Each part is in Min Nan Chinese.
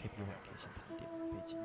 KB One 可以先谈点背景。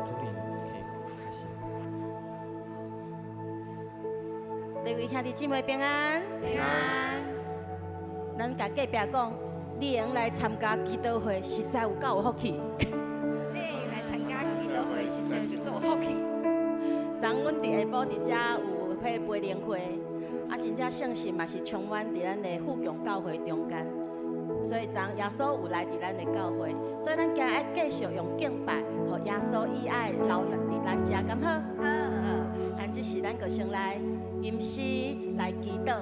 朱玲可以開始。各位兄弟姊妹平安。平安。咱共隔壁講，你會用來參加祈禱會，實在有夠有福氣。你會用來參加祈禱會，實在是足有福氣。昨昏阮佇下晡佇遮有彼個培靈會，啊，真正聖神嘛是充滿佇咱的富強教會中間，所以昨耶穌有來佇咱的教會，所以咱今日愛繼續用敬拜，予耶穌伊愛留佇咱遮，敢好？好。咱這時咱就先來吟詩來祈禱。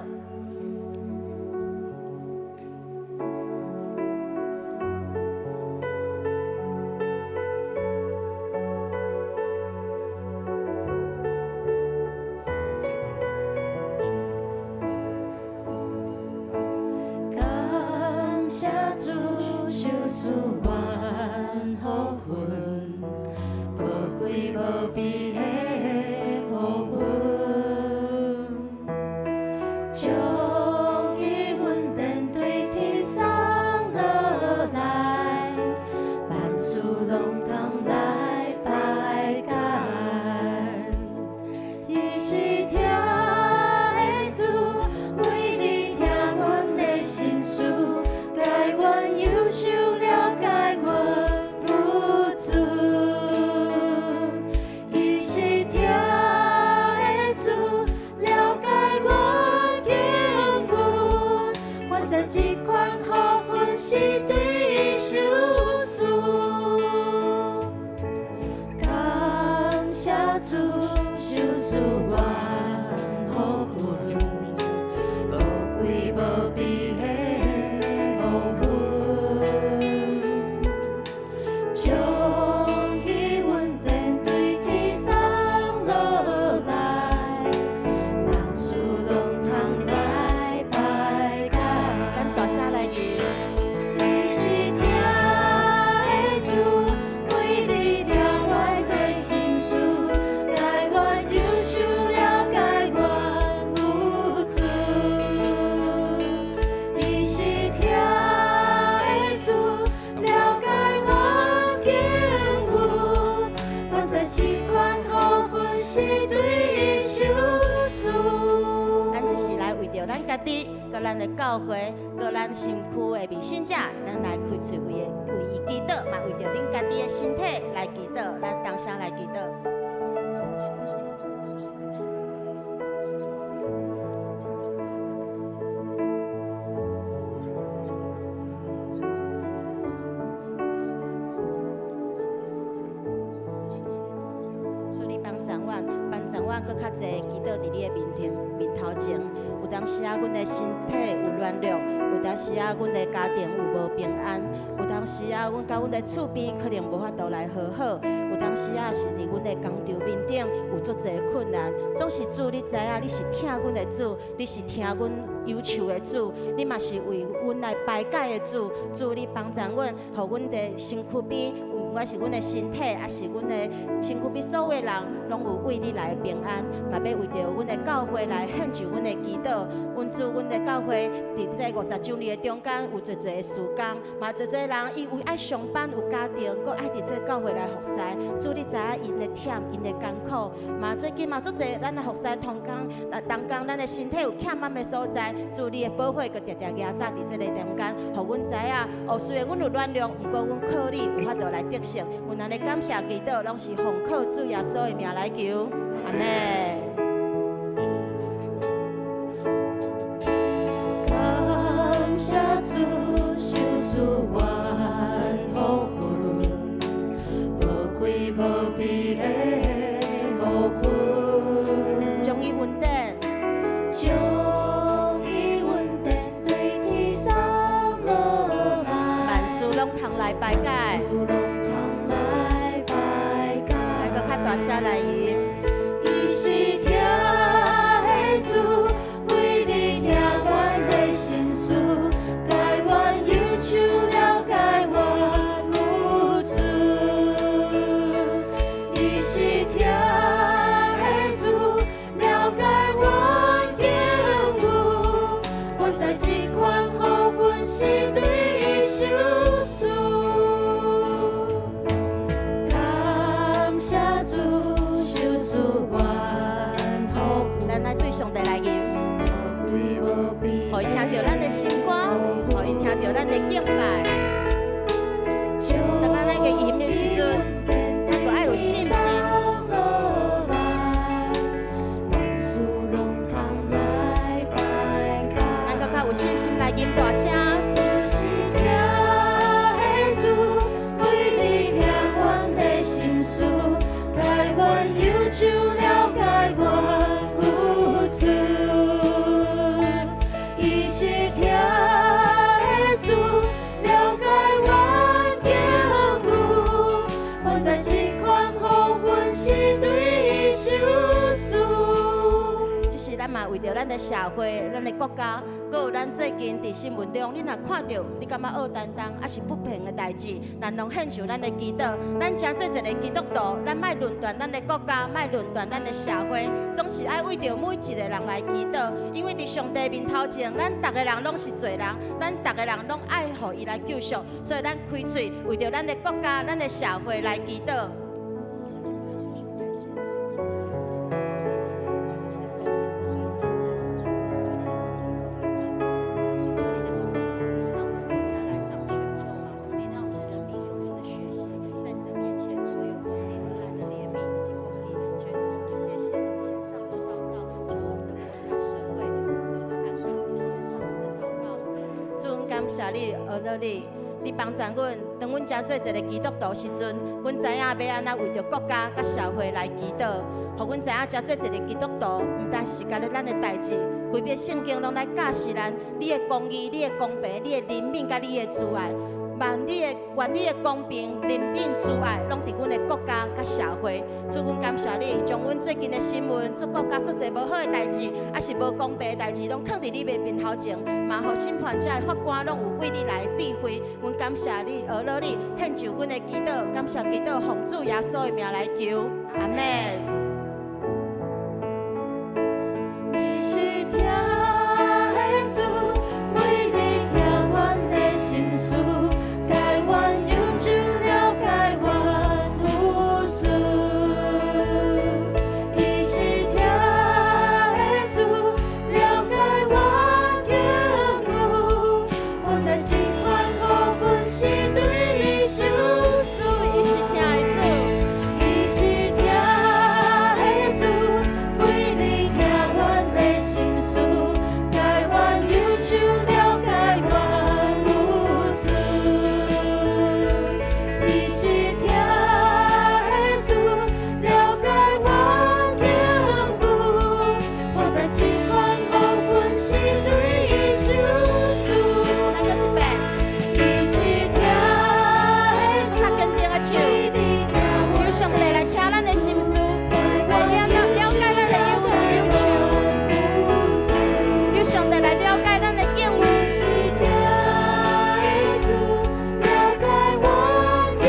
感謝主，賞賜阮福分，寶貴無比的福分，將伊恩典對天送落來，萬事攏通來排解。伊是疼的主，每日疼阮的心事，解阮憂愁，了解阮有罪。伊是疼的主，了解阮境遇，我知這款福分是對伊賞賜。感謝主，賞賜阮福分，寶貴無比的福分，將伊恩典對天送落來，萬事攏通來排解。咱大聲來吟。伊是疼的主，每日疼阮的心事，解阮憂愁，了解阮有罪。伊是疼的主，了解阮境遇，我知這款福分是對伊賞賜。咱這時來為著咱家己，佮咱的教會，佮咱身軀的未信者，咱來開喙為伊祈禱，嘛為著恁家己的身體來祈禱，咱同聲來祈禱。主你幫助阮，幫助阮閣較濟祈禱佇你的面前、面頭前。有當時啊，阮的身體有軟弱；有當時啊，阮的家庭有無平安；有當時啊，阮佮阮的厝邊可能無法度來和好；有當時啊，是佇阮的工場面頂有足濟困難。總是主，你知影，你是疼阮的主，你是聽阮憂愁的主，你嘛是為阮來排解的主。主，你幫助阮，予阮的身軀邊，不管是阮的身體，抑是阮的身軀邊所有的人，攏有為你來平安，嘛欲為著阮的教會來獻上阮的祈禱。阮主，阮的教會佇這50週年的中間有濟濟的事工，嘛濟濟人伊為愛上班有家庭，閣愛佇這教會來服侍。主，你知影𪜶的忝，𪜶的艱苦，嘛最近嘛足濟咱的服侍同工，同工咱的身體有欠暗的所在，主你的寶血閣定定夯扎佇這個中間，予阮知影，哦，雖然阮有軟弱，毋過阮靠你有法度來得勝。阮按呢感謝祈禱，攏是奉靠主耶穌的名來求，阿們。感謝主，賞賜來拜解，來拜來閣較大聲來吟。伊是疼的主，為你疼阮的心事，解阮憂愁，了解阮無助。伊是疼的主，了解阮境遇，阮知這款福分是對伊賞賜。感謝主，賞賜阮福咱來對上帝來吟，無貴無卑，予伊聽著咱的心肝，予伊聽著咱的敬拜。當咱來個吟的時陣，咱就愛有信心。萬事攏通來拜咱閣較有信心來吟大聲。是疼的主，為你疼阮的心事，解阮憂愁，了解阮無助。伊是疼的主，了解阮境遇，阮知這款福分是對伊賞賜。這是咱嘛為著咱的社會、咱的國家，閣有咱最近佇新聞中，你若看著，你感覺僫擔當，抑是不平的代誌，咱攏獻上咱的祈禱。咱成做一個基督徒，咱莫論斷咱的國家，莫論斷咱的社會，總是愛為著每一個人來祈禱。因為佇上帝面頭前，咱逐个人攏是罪人，咱逐个人攏愛予伊來救贖，所以咱開喙為著咱的國家、咱的社會來祈禱。主，感謝你，阿樂你，你幫助阮，當阮成做一個基督徒時陣，阮知影欲按怎為著國家佮社會來祈禱，予阮知影成做一個基督徒，毋單是干焦咱的代誌，規篇聖經攏來教示咱，你的公義、你的公平、你的憐憫佮你的慈愛。願你的願你的公平、憐憫、慈愛，攏佇阮的國家佮社會。主，阮感謝你，將阮最近的新聞，做國家足濟無好的代誌，抑是無公平的代誌，攏囥佇你的面頭前，嘛予審判者的法官攏有為你來的智慧。阮感謝你，阿樂你，獻上阮的祈禱，感謝祈禱，奉主耶穌的名來求，阿們。伊是疼的主，為你疼阮的心事，解阮憂愁，了解阮無助。伊是疼的主，了解阮境遇，阮知這款福分是對伊賞賜。伊是疼的主，伊是疼的主，為你疼阮的心事，解阮憂愁，了解阮無助。伊是疼的主，了解阮境遇，阮知這款福分是對伊賞賜。咱閣一遍，伊是疼的較堅定的唱，主，為你疼求上帝來聽咱的心事，來了了解咱的憂憂愁，求上帝來了解咱的境遇。是疼的主，了解阮境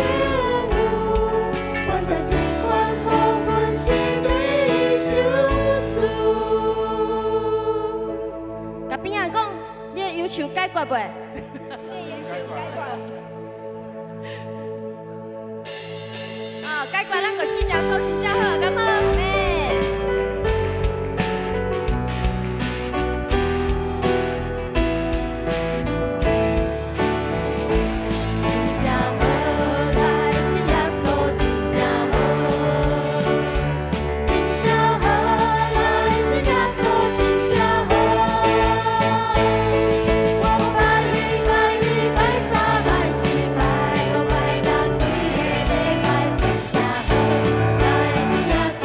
遇，阮知這款福分是對伊賞賜。共邊仔講，你的憂愁解決未？你的憂愁解決。啊，解決咱就信耶穌真正好，敢好？阿們。真正好，來信耶穌真正好，真正好，來信耶穌真正好。我拜你拜你拜三拜四拜五拜六，規个禮拜真正好，來信耶穌。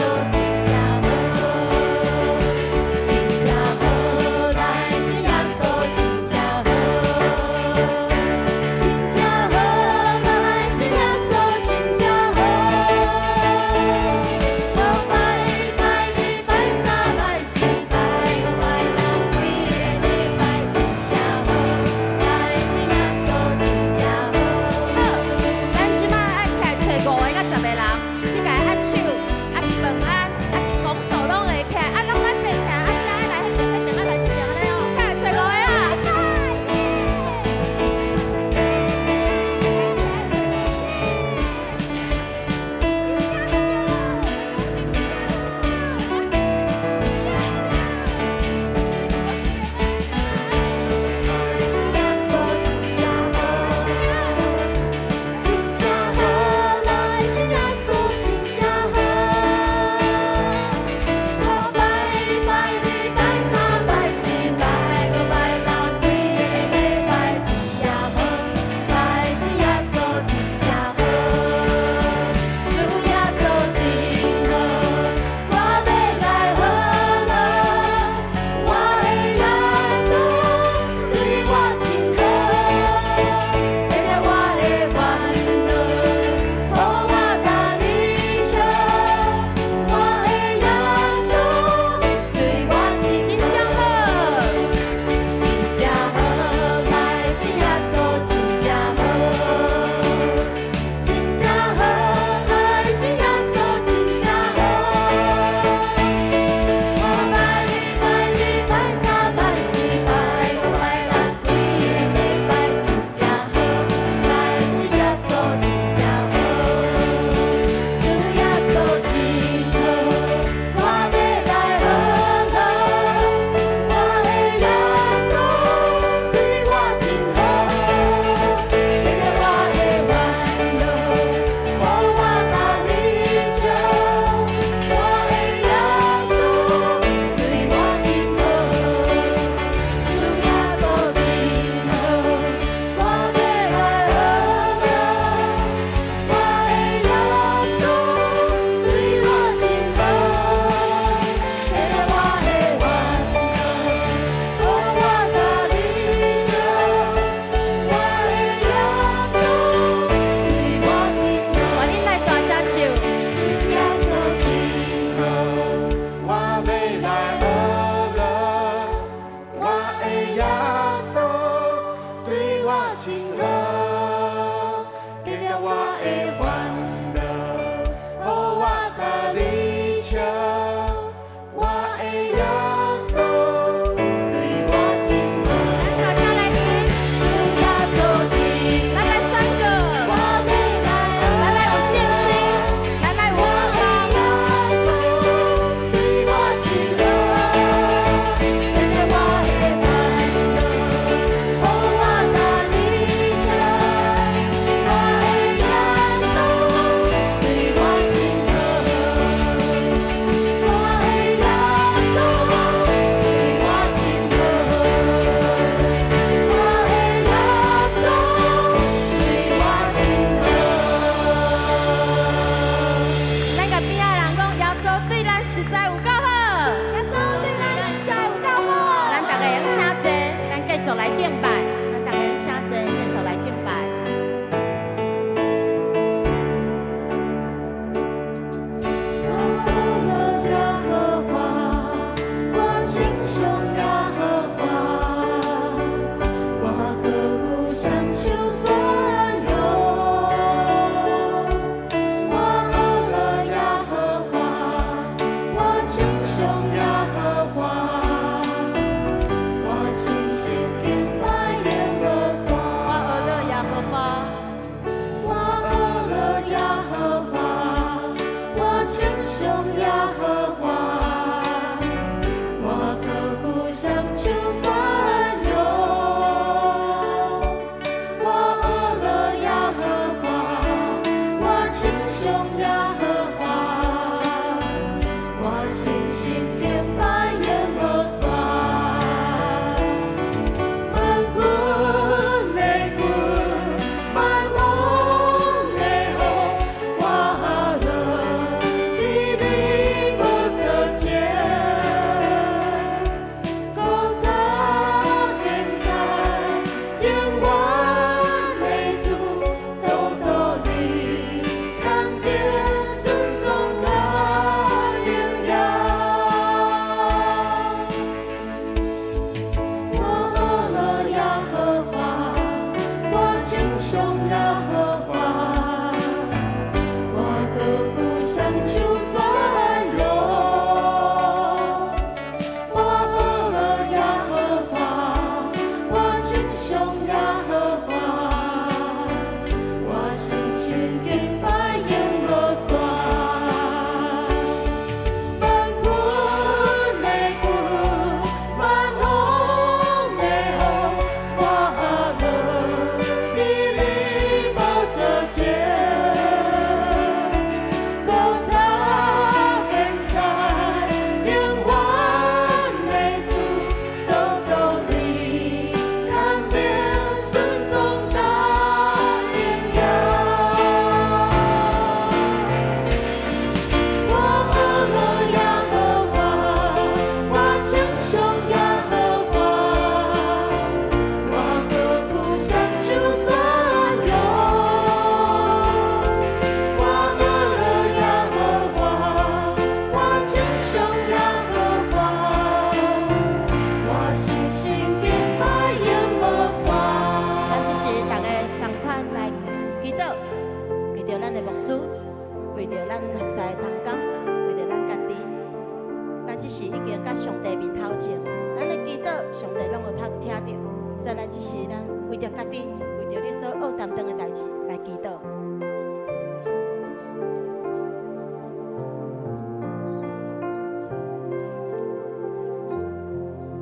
在咱這時，咱為著家己，為著你所愛擔當的代誌來祈禱。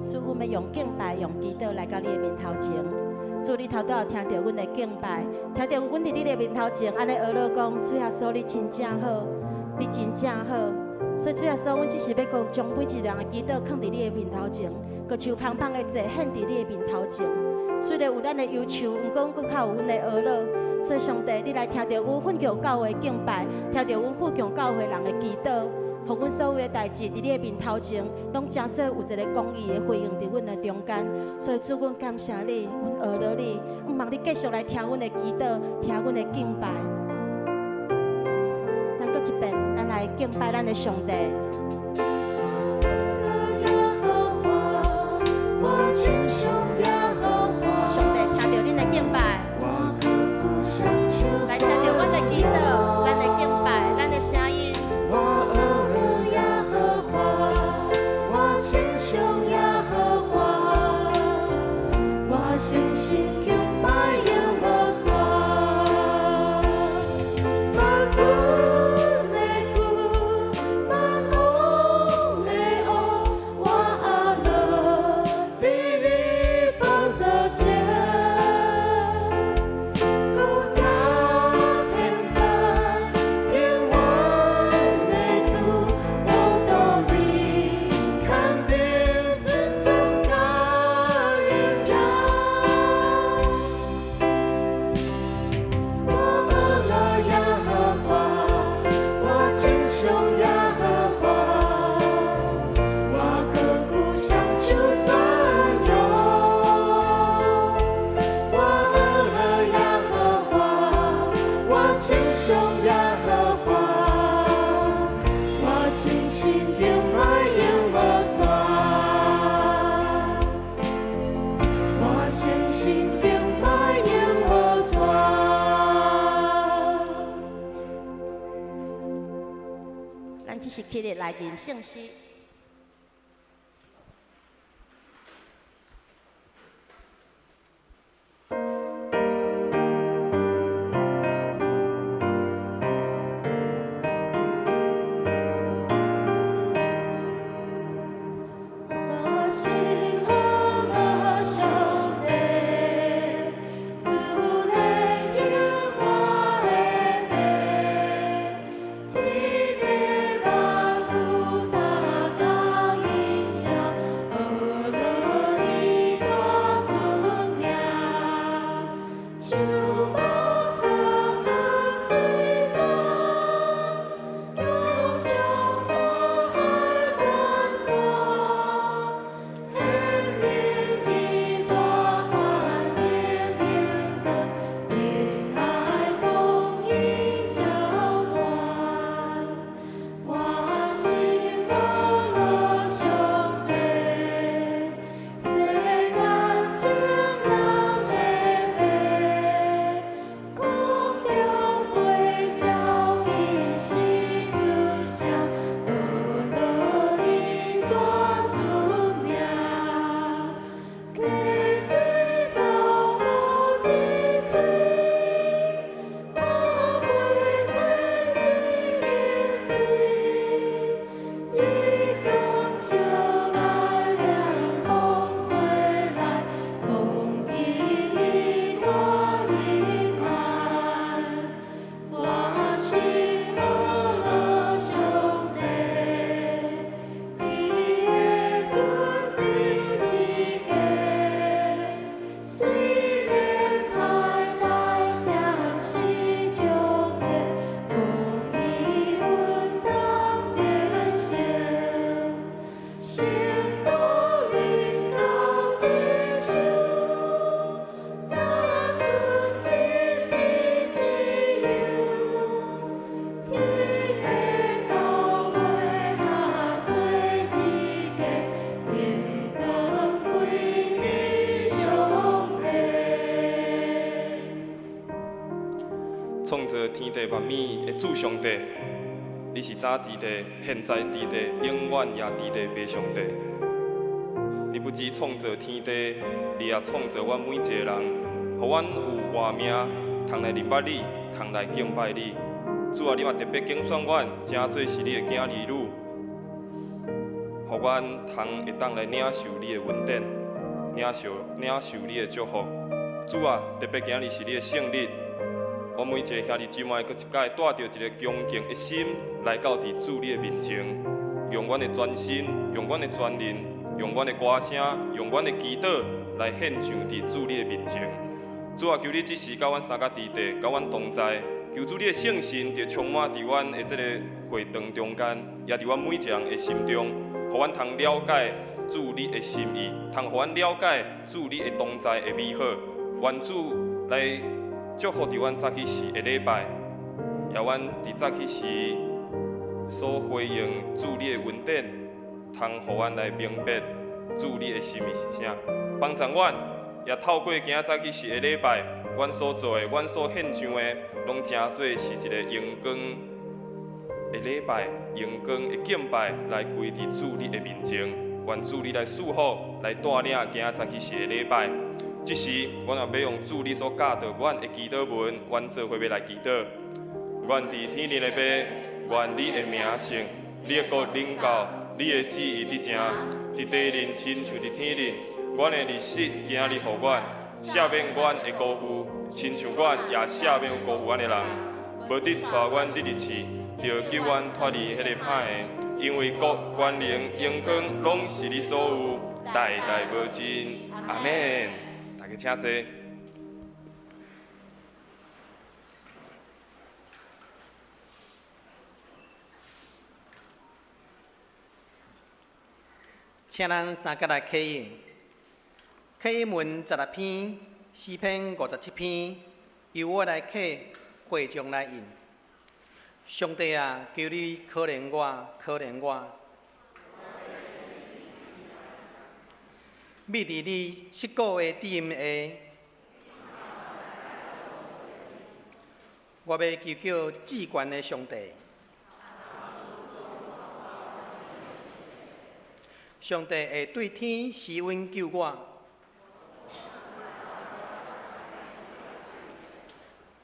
主，阮欲用敬拜、用祈禱來到你的面頭前。主，你頭拄仔聽著阮的敬拜，聽著阮佇你的面頭前按呢呵咾講，主耶穌你真正好，你真正好。所以主耶穌，阮只是欲閣將每一人的祈禱囥佇你的面頭前，閣手芳芳的坐獻佇你的面頭前。雖然有咱的憂愁，毋過阮閣較有阮的呵咾。所以上帝，你來聽著阮奮強教會敬拜，聽著阮奮強教會人的祈禱，予阮所有的代誌佇你的面頭前，攏成做有一个公義的回應佇阮的中間。所以主，阮感謝你，阮呵咾你，毋望你繼續來聽阮的祈禱，聽阮的敬拜。咱閣一遍，咱來敬拜咱的上帝。上帝聽著恁的敬拜，來聽著阮的祈禱，咱的敬拜，咱的聲音。我呵咾耶和華，我稱頌耶和華，我信心敬拜永無煞。萬軍的主，萬王的王，我阿樂佇你寶座前，古早現在永遠的主，獨獨你肯定尊崇佮榮耀。我呵咾耶和華，我稱頌耶和華，我刻苦相求算用。我呵咾耶和華，我稱頌耶和華，我信心敬拜永無煞。我信心敬拜永無煞。咱這時起立來吟聖詩。我心呵咾上帝，主來聽我的話，天地萬物三更音聲，呵咾伊大尊名，手無錯河水中，勇將大海關鎖。顯明伊大權能榮光，仁愛公義昭傳。我心呵咾上帝，世間眾人的話，空中飛鳥應是出聲，呵咾伊大尊名。溪水草木青翠，花花花水的水，日光照來涼風吹來，空氣伊大仁愛。我心呵咾上帝，天的本地之家，雖然歹代暫時終結，公義穩當得勝。神國臨到地球，若准你的自由，天的到尾化做一家，榮光歸佇上帝。創造天地萬物的主上帝，你是早佇地、現在佇地、永遠也佇地的上帝。你你不只创造天地，你也创造阮每一个人，予阮有活命，通来认捌你，通来敬拜你。主啊，你嘛特别拣选阮，成做是你的囝儿女，予阮通会当来领受你的恩典，领受你的祝福。主啊，特别今日是你的圣日，我每一个兄弟姊妹，阁一摆带著一个恭敬的心来到伫主你的面前，用阮的全心，用阮的全灵，用阮的歌声，用阮的祈祷来献上伫主你的面前。主啊，求你这时佮阮三个伫地，佮阮同在。求主你的圣神就充满伫阮的这个会堂中间，也伫阮每一个人的心中，予阮通了解主你的心意，通予阮了解主你的同在的美好。愿主来祝福伫阮早起时的礼拜，也阮伫早起时所回应主你的恩典，通予阮来明白主你的心意是啥，帮助阮，也透过今仔早起时的礼拜，阮所做的，阮所献上的，拢成做是一个荣光的礼拜，荣光的敬拜，来归伫主你的面前。愿主你来赐福，来带领今仔早起时的礼拜。这时，阮也欲用主你所教导阮的祈祷文，阮做伙欲来祈祷。愿伫天顶的父，愿你的名圣，你的国临到，你的旨意得成，伫地面亲像伫天顶。阮的日食今日予阮，赦免阮的辜负，亲像阮也赦免有辜负阮的人。无得带阮入去试，著救阮脱离彼个歹的。因为国、权能、荣光，拢是你所有，代代无尽。阿们。大家请坐。请咱三个来启印，启印文十六篇，诗篇57篇，由我来启，会众来印。上帝啊，求你可怜我，可怜我。覕伫你失古的至阴下，我欲求叫至悬的上帝。上帝会对天施恩救我。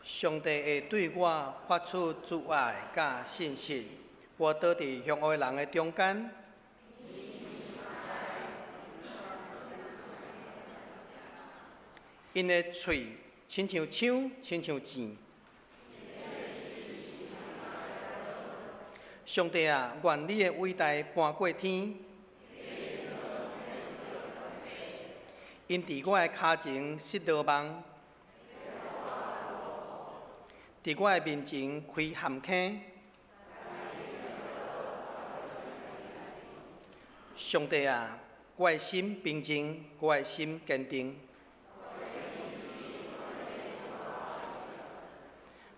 上帝会对我发出慈爱佮信实，我倒伫凶恶人的中间。𪜶的喙亲像枪，亲像箭。上帝啊，愿你的伟大搬过天。𪜶伫我的跤前设罗网，伫我的面前开陷坑。上帝啊，我的心平静，我的心坚定。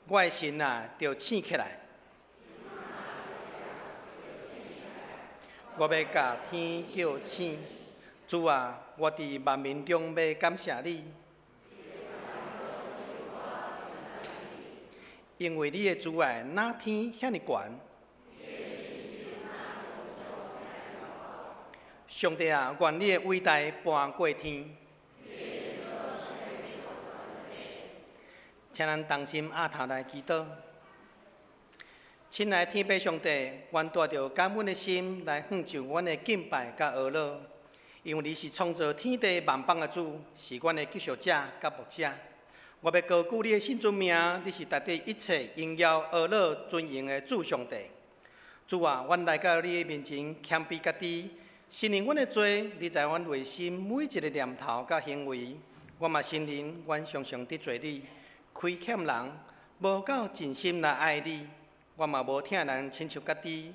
我的神啊，著醒起来。我欲共天叫醒。主啊，我伫万民中欲感谢你，因为你的慈爱若天遐尔悬。上帝啊，愿你的伟大搬过天。请咱同心阿头来祈祷。亲爱的天父上帝，愿带著感恩的心来献上阮的敬拜佮阿乐，因为你是创造天地万邦的主，是阮的救赎者佮牧者。我欲高举你的圣尊名，你是值得一切荣耀、阿乐、尊荣的主上帝。主啊，阮来到你的面前，谦卑家己，承认阮的罪，你知阮内心每一个念头佮行为。我嘛承认，阮常常得罪你，亏欠人，无够尽心来爱你。我嘛无疼人亲像家己，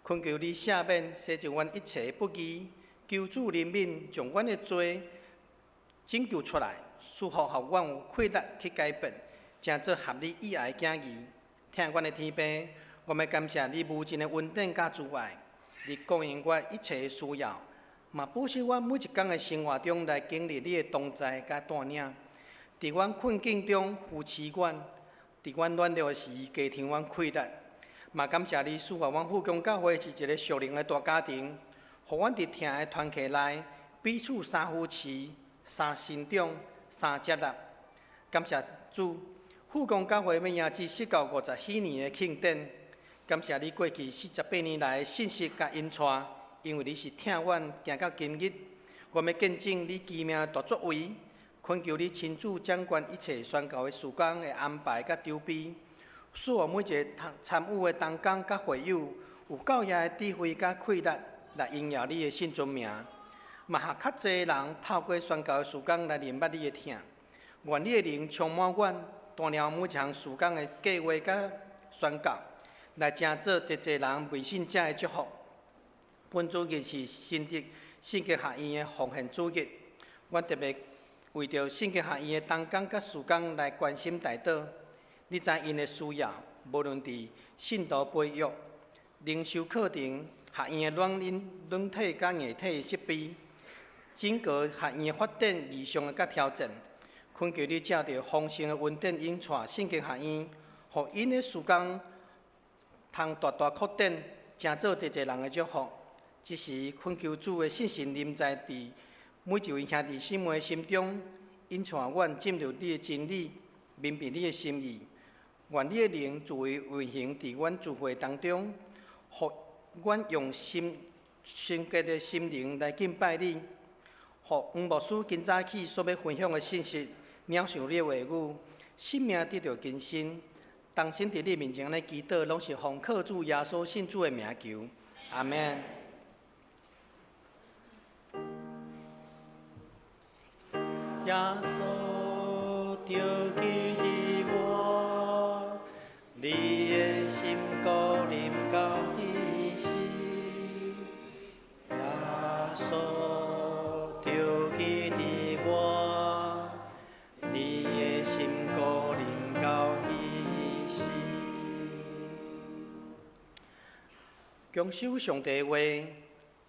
恳求你赦免，洗净阮一切的不义，求主怜悯，将阮的罪拯救出来，赐福予阮有气力去改变，成做合你意爱的囝儿。疼阮的天父，我欲感谢你无尽的恩典佮慈爱，你供应我一切的需要，嘛保守我每一工的生活中来经历你的同在佮带领，伫阮困境中扶持阮，伫阮软弱时加添阮气力。嘛感谢你赐予阮富强教会是一个属灵的大家庭，予阮伫疼的团契内彼此三扶持、三成長、三接納。感謝主，富岡教會欲迎接釋教50禧年的慶典。感謝你過去48年來的信實佮引帶，因為你是疼阮行到今日，阮欲見證你奇妙的大作為，懇求你親自掌管一切宣教的事工的安排佮籌備，賜予每一个參與的同工佮會友有夠額的智慧佮氣力來榮耀你的聖尊名，嘛予較濟人透過宣教的事工來認捌你的疼。願你的靈充滿阮，帶領每一項事工的計劃佮宣教，來成做濟濟人未信者的祝福。本主日是新竹聖經學院的奉獻主日，阮特別為著聖經學院的同工佮事工來關心代禱。你知𪜶的需要，無論佇信徒培育、靈修課程、學院的軟體佮硬體設備，整個學院的發展異常的佮挑戰，懇求你藉著豐盛的恩典引帶聖經學院，予𪜶的事工通大大擴展，成做濟濟人的祝福。這時懇求主的聖神臨在佇每一位兄弟姊妹的心中，引帶阮進入你的真理，明白你的心意。願你的靈自由運行佇阮聚會當中，予阮用心聖潔的心靈來敬拜你。予黃牧師今早起所欲分享的信息，領受你的話語，生命得著更新。同心佇你面前來祈禱，攏是奉靠主耶穌聖子的名求。阿們。耶穌著記得我，你的心國臨到彼時。耶穌著記得我，你的心國臨到彼時。恭守上帝話，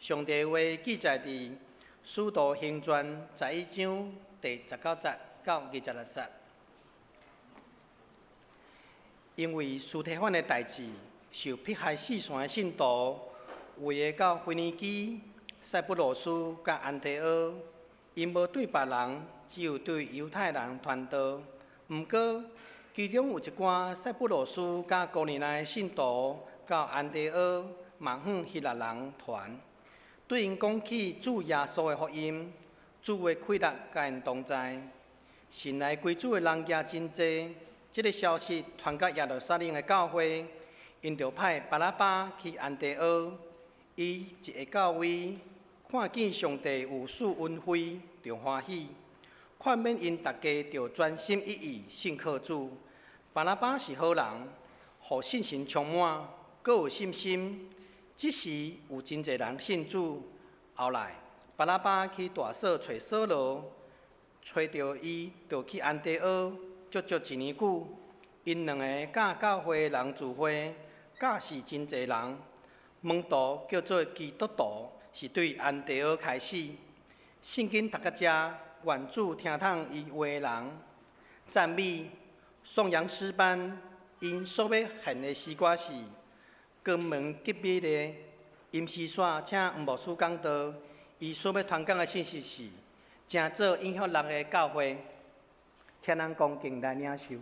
上帝話記載佇使徒行傳11章第19節到26節。因為司提反的代誌，受迫害四散的信徒，有的到腓尼基、塞浦路斯佮安提阿，𪜶無對別人，只有對猶太人傳道。毋過，其中有一寡塞浦路斯佮古利奈的信徒到安提阿，嘛向希臘人傳，對𪜶講起主耶穌的福音，主的氣力佮𪜶同在。信來歸主的人也真濟。這个消息傳到耶路撒冷的教會，𪜶就派巴拿巴去安提阿。伊一下到位，看見上帝有賜恩惠，就歡喜，勸勉𪜶逐家著專心一意信靠主。巴拿巴是好人，予聖神充滿，閣有信心。這時有真濟人信主。後來，巴拿巴去大數揣掃羅，揣著伊，就去安提阿，足足一年久。𪜶兩个佮教會的人聚會，教死真濟人。門徒叫做基督徒，是對安提阿開始。聖經讀到遮，願主聽通伊話的人讚美頌揚詩班，𪜶所欲獻的詩歌是關門吉美的陰詩煞，請黃牧師講道。伊所欲傳講的信息是，成做影響人的教會，請咱恭敬來領受。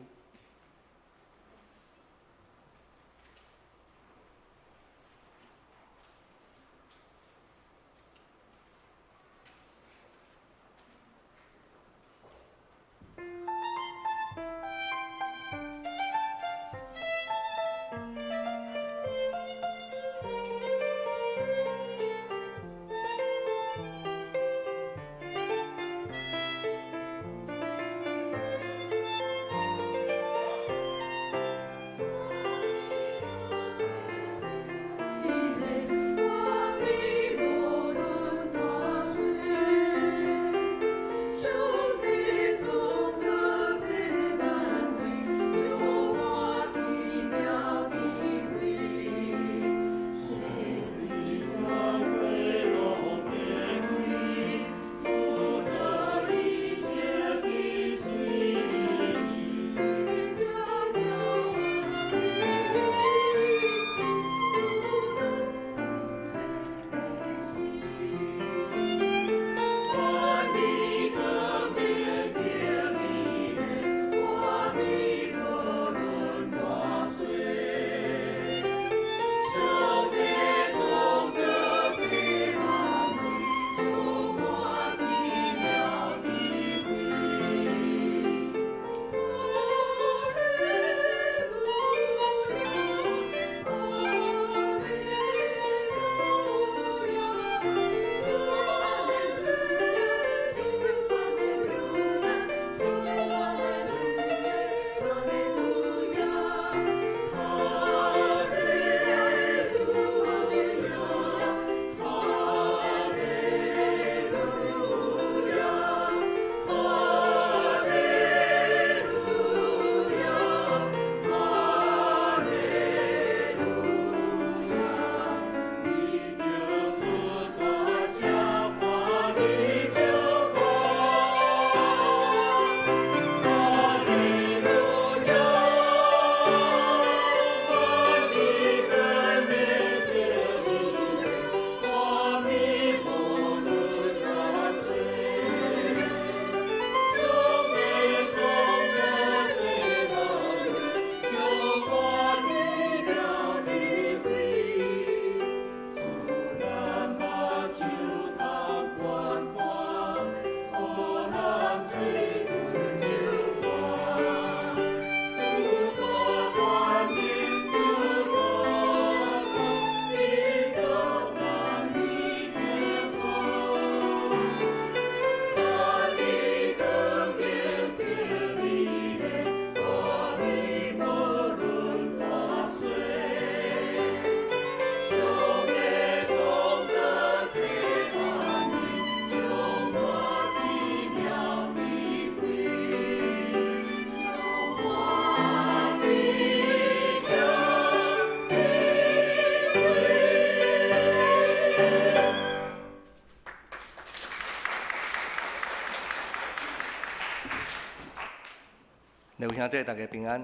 兩位兄弟，大家平安。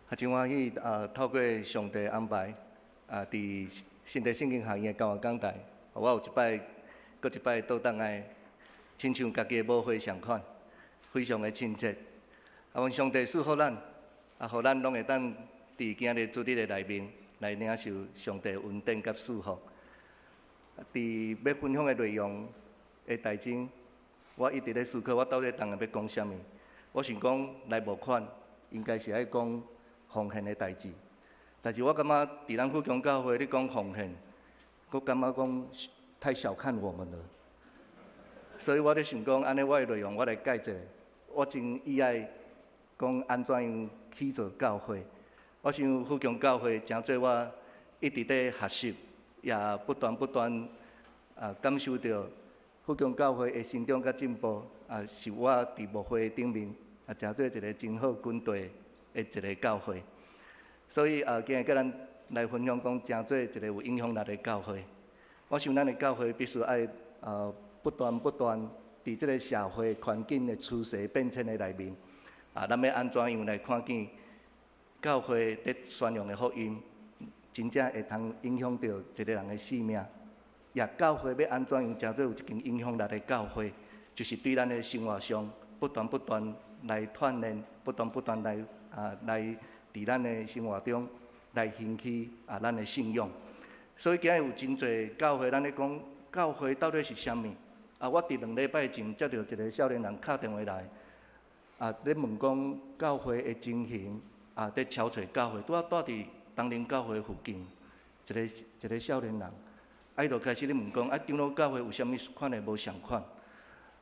啊，真歡喜啊！透過上帝安排啊，佇新地聖經學院的教學講台，我有一擺，閣一擺倒轉來，親像家己的母會仝款，非常的親切。啊，願上帝賜福咱，啊，予咱攏會當佇今日主日的內面來領受上帝恩典佮祝福。佇欲分享的內容的代前，我一直咧思考，我到底當下欲講啥物？我想講來募款，應該是愛講奉獻的代誌，但是我感覺佇咱富強教會，你講奉獻，閣感覺講太小看我們了。所以我咧想講，按呢我的內容我來改一下。我真意愛講按怎樣去做教會。我想富強教會誠做我一直咧學習，也不斷不斷啊感受著富強教會的成長佮進步，啊是我佇牧會頂面啊誠做一個真好軍隊的一個教會，所以啊，今日佮咱來分享講，誠做一個有影響力的教會。我想咱的教會必須愛啊不斷不斷佇這個社會環境的趨勢變遷的內面，啊，咱欲按怎樣來看見教會佇宣揚的福音，真正會通影響著一個人的性命。也教會欲按怎樣誠做有一間影響力的教會，就是對咱的生活上不斷不斷來鍛鍊，不斷不斷來啊來佇咱的生活中來興起啊咱的信仰。所以今日有真濟教會，咱咧講教會到底是啥物？啊，我佇2禮拜前接著一個少年人敲電話來，啊，咧問講教會的情形，啊，佇敲揣教會，拄仔蹛佇東寧教會附近，一個一個少年人，啊，伊就開始咧問講，啊，長老教會有啥物款的無仝款？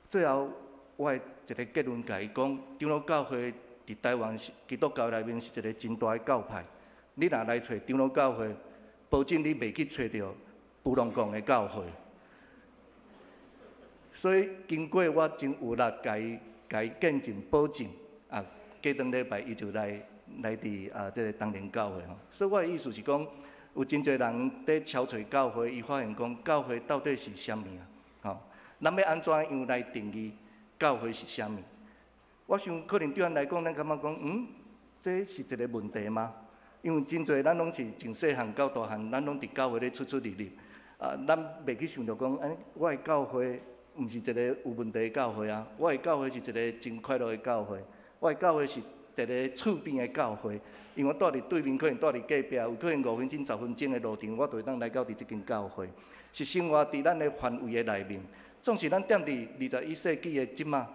最後我的一個結論，共伊講，長老教會佇台灣是基督教內面是一個真大的教派。你若來揣長老教會，保證你袂去揣著布隆貢的教會。所以經過我真有力，共伊共伊見證保證，啊，過轉禮拜伊就來來佇啊這個東寧教會吼。所以我的意思是講，有真濟人佇敲揣教會，伊發現講教會到底是啥物啊？吼，咱欲按怎樣來定義教會是啥物？我想可能對咱來講，咱感覺講，嗯，這是一個問題嗎？因為真濟咱攏是從細漢到大漢，咱攏佇教會咧出出入入，啊，咱袂去想著講，欸，我的教會毋是一個有問題的教會啊，我的教會是一個真快樂的教會，我的教會是佇咧厝邊的教會，因為我蹛佇對面，可能蹛佇隔壁，有可能5分鐘、10分鐘的路程，我就會當來到佇這間教會，是生活佇咱的範圍的內面。總是咱踮佇21世紀的這馬，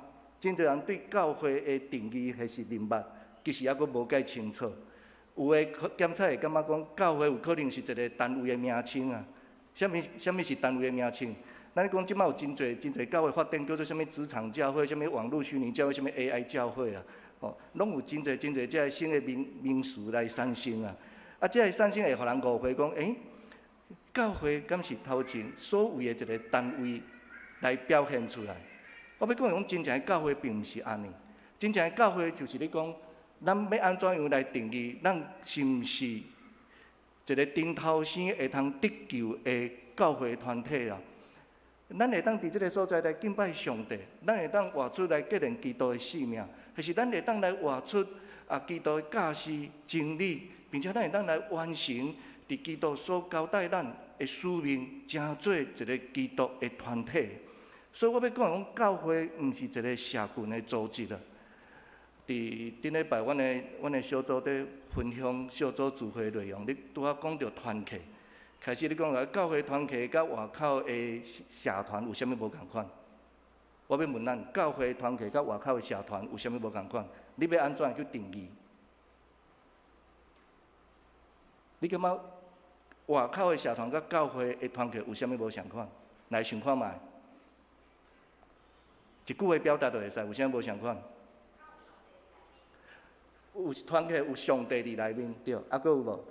真濟人對教會的定義還是認捌，其實猶閣無介清楚。有的檢測會感覺講，教會有可能是一個單位的名稱啊。啥物啥物是單位的名稱？咱講這馬有真濟真濟教會發展叫做啥物職場教會、啥物網路虛擬教會、啥物 AI 教會啊，吼，攏有真濟真濟這个新的名名詞來產生啊。啊，這个產生會予人誤會講，欸，教會敢是頭前所謂的一個單位來表現出來？我欲講講真正的教會並毋是按呢，真正的教會就是咧講，咱欲按怎樣來定義？咱是毋是一個頂頭生會通得救的教會團體啊？咱會當佇這个所在來敬拜上帝，咱會當活出來結連基督的性命，還是咱會當來活出啊基督的教示真理，並且咱會當來完成佇基督所交代咱的使命，成做一個基督的團體。所以我欲講講，教會毋是一個社群的組織啊。佇頂禮拜，阮的小組佇分享小組聚會內容，你拄仔講著團契，開始你講啊，教會團契佮外口的社團有啥物無仝款？我欲問咱，教會團契佮外口的社團有啥物無仝款？你欲按怎去定義？你感覺外口的社團佮教會的團契有啥物無仝款？來想看覓，一句話表達就會使，有啥物無仝款？有團契有上帝佇內面，對，啊，閣有無？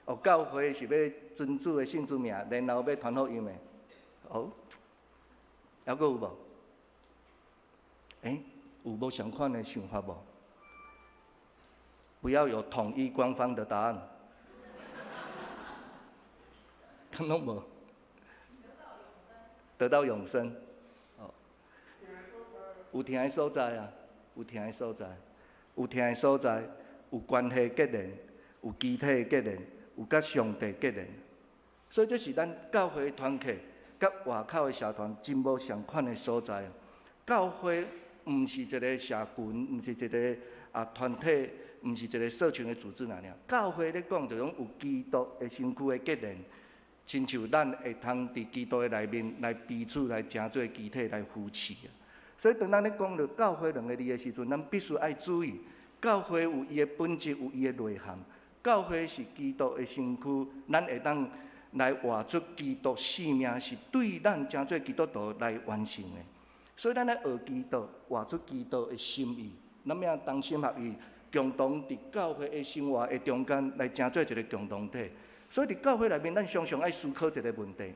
哦，教會是欲尊主的信主名，然後欲傳福音的，好，猶閣有無？欸，有無仝款的想法無？不要有統一官方的答案，敢攏無？得到永生。得到永生。哦。有疼的所在啊，有疼的所在，有疼的所在，有关系结连，有肢體結連，有佮上帝結連。所以這是咱教會團契佮外口的社團真無相款的所在。教會毋是一個社群，毋是一個團體，毋是一個社群的組織爾爾。教會咧講，就講有基督的身軀的結連，親像咱會通佇基督的內面來彼此來成做肢體來扶持。所以當咱咧講著教會兩個字的時陣，咱必須愛注意，教會有伊的本質，有伊的內涵。教會是基督的身軀，咱會當來活出基督生命，是對咱成做基督徒來完成的。所以咱愛學基督，活出基督的心意，咱欲同心合意，共同佇教會的生活的中間來成做一個共同體。所以佇教會內面，咱常常愛思考一個問題。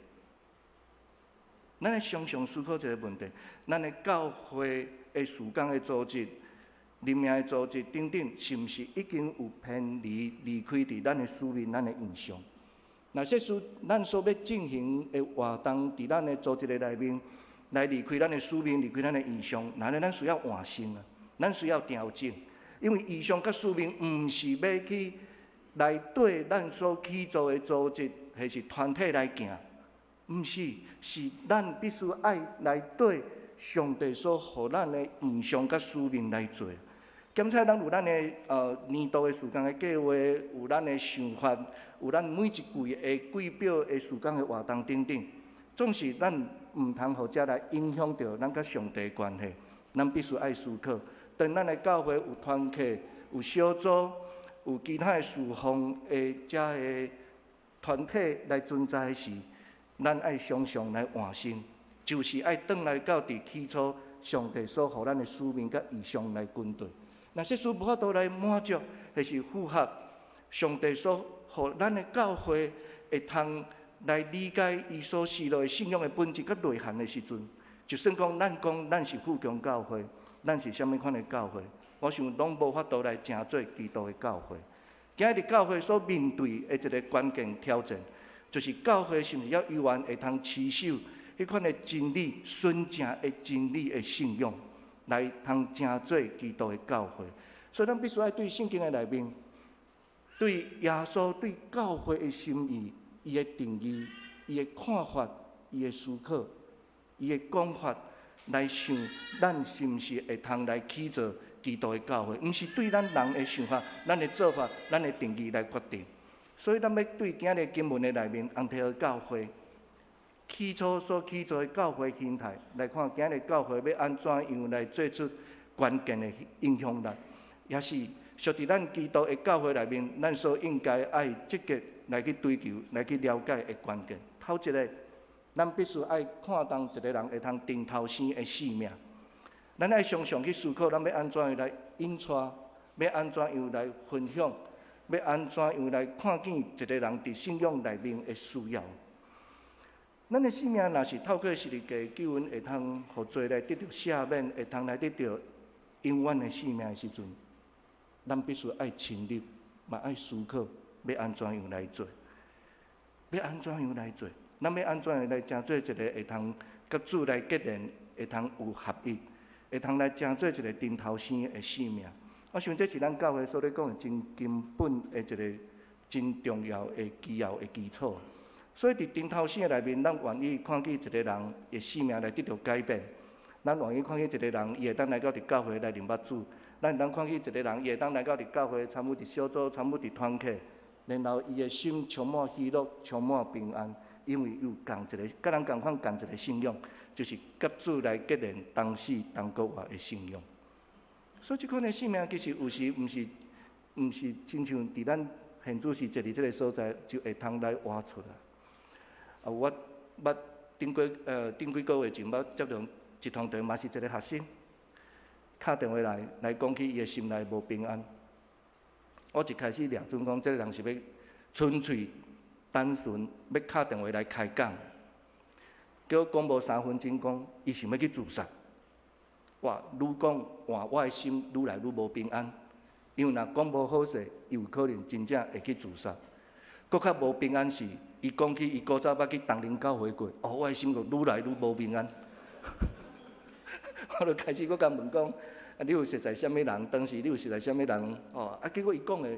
咱愛常常思考一個問題：咱的教會的事工的組織、靈命的組織等等，是毋是已經有偏離離開佇咱的使命、咱的異象？若設使咱所欲進行的活動，佇咱的組織的內面，來離開咱的使命、離開咱的異象，那呢，咱需要換新啊，咱需要調整，因為異象佮使命毋是欲去來對咱所起做的組織或是團體來行，毋是，是咱必須愛來對上帝所予咱的異象佮使命來做。檢查咱有咱的年度的事工的計劃，有咱的想法，有咱每一季的季表的事工的活動等等，總是咱毋通予這來影響著咱佮上帝的關係。咱必須愛思考，當咱的教會有團契、有小組、有其他的事奉的遮个團體來存在時，咱愛常常來換新，就是愛轉來到佇起初上帝所予咱的使命佮異象來跟對。若設使無法度來滿足，或是符合上帝所予咱的教會會通來理解伊所示落的信仰的本質佮內涵的時陣，就算講咱講咱是富強教會，咱是啥物款的教會，我想攏無法度來成做基督的教會。今日教會所面對的一個關鍵挑戰，就是教會是毋是猶猶原會通持守彼款的真理、純正的真理的信仰，來通成做基督的教會。所以咱必須愛對聖經的內面，對耶穌對教會的心意、伊的定義、伊的看法、伊的思考、伊的講法來想，咱是毋是會通來起做基督的教會？毋是對咱人的想法、咱的做法、咱的定義來決定。所以咱欲對今日經文的內面，安提阿教會起初所起做的教會形態來看，今日教會欲按怎樣來做出關鍵的影響力，也是屬佇咱基督的教會內面，咱所應該愛積極來去追求、來去了解的關鍵。頭一个，咱必須愛看重一個人會通重頭生的生命。咱愛常常去思考，咱欲按怎樣來引帶，欲按怎樣來分享，欲按怎樣來看見一個人佇信仰內面的需要。咱的生命若是透過十字架救恩會通予罪來得著赦免，會通來得著永遠的生命的時陣，咱必須愛深入，嘛愛思考，欲按怎樣來做，欲按怎樣來做，咱欲按怎樣來成做一個會通佮主來結連，會通有合一，會通來成做一個重頭生的生命。我想這是咱教會所咧講的真根本的一個真重要的基要的基礎。所以佇重頭生的內面，咱願意看見一個人的生命來得著改變；咱願意看見一個人，伊會當來到佇教會來認捌主；咱會當看見一個人，伊會當來到佇教會參與佇小組、參與佇團契，然後伊的心充滿喜樂、充滿平安，因為有仝一个，佮人仝款仝一个信仰，就是佮主來結連同死同復活的信仰。所以這款的生命其實有時毋是親像佇咱現主時坐佇這个所在就會通來活出來。啊，我捌頂幾個月前捌接著一通電話，嘛是一个學生敲電話來來講起伊的心內無平安。我一開始掠準講，這个人是欲純粹單純欲敲電話來開講，結果講無3分鐘，講伊想欲去自殺。哇！愈講換我的心愈來愈無平安，因為若講無好勢，伊有可能真正會去自殺。閣較無平安是，伊講起伊古早捌去東寧教會過，哦，我的心閣愈來愈無平安。我就開始閣共問講，啊，你有熟似啥物人？當時你有熟似啥物人？哦，啊，結果伊講的，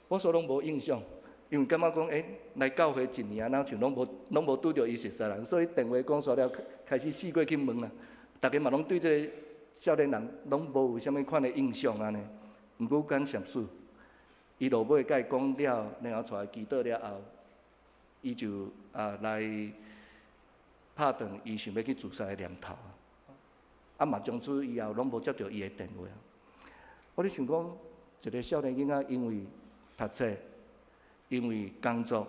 我煞攏無印象，因為感覺講，來教會一年啊，若像攏無拄著伊熟似人，所以電話講煞了，開始四處去問啦。逐家嘛攏對這个少年人攏無有啥物款的印象按呢。毋過感謝主，伊落尾共伊講了，然後帶伊祈禱了後，伊就來拍斷伊想欲去自殺的念頭。啊嘛，從此以後攏無接著伊的電話。我咧想講，一个少年囡仔因為讀冊，因為工作，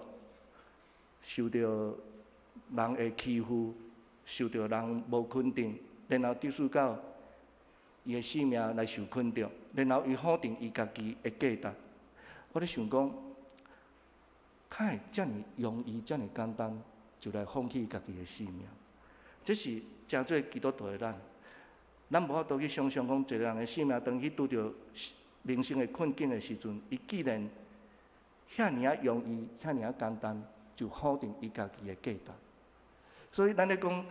受著人的欺負，受著人無肯定，然後致使到伊的性命來受困著，然後伊否定伊家己的價值。我咧想講，哪會遮爾容易、遮爾簡單，就來放棄家己的性命？這是誠做基督徒的咱，咱無法度去想像講，一个人的性命當去拄著人生的困境的時陣，伊竟然遐爾仔容易、遐爾仔簡單，就否定伊家己的價值。所以咱咧講，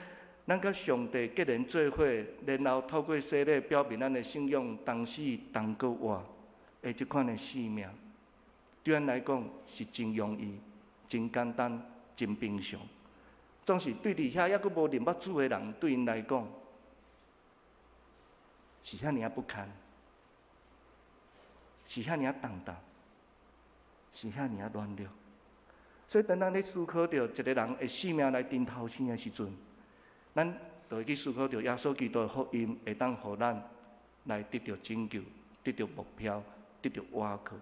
咱佮上帝結連做伙，然後透過洗禮表明咱的信仰，同死同閣活的這款的生命，對咱來講是真容易、真簡單、真平常。總是對佇遐猶閣無認捌主的人，對𪜶來講是遐爾仔不堪，是遐爾仔重擔，是遐爾仔軟弱。所以當咱咧思考著一个人的性命來釘頭生的時陣，咱就會去思考著耶穌基督的福音會當予咱來得著拯救、得著目標、得著倚靠。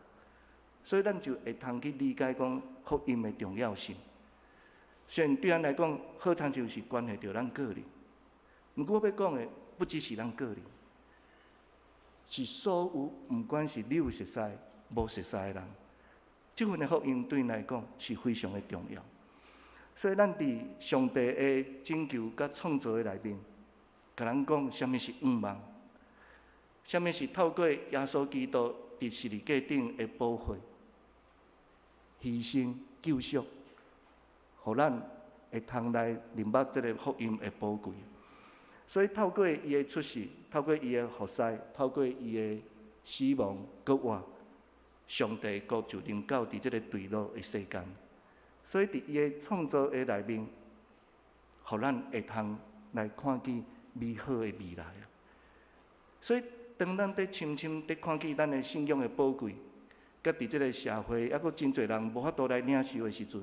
所以咱就會通去理解講福音的重要性。雖然對咱來講，好親像是關係著咱個人，毋過我欲講的不只是咱個人，是所有毋管是你有熟似、無熟似的人，這份的福音對𪜶來講是非常的重要。所以咱佇上帝的拯救佮創造的內面，共咱講啥物是向望，啥物是透過耶穌基督佇十字架頂的寶血、犧牲、救贖，予咱會通來認捌這个福音的寶貴。所以透過伊的出世，透過伊的服侍，透過伊的死亡、復活，上帝國就臨到佇這个墜落的世間。所以佇伊的創造的內面，予咱會通來看見美好的未來。所以當咱佇深深佇看見咱的信仰的寶貴，佮佇這个社會猶閣真濟人無法度來領受的時陣，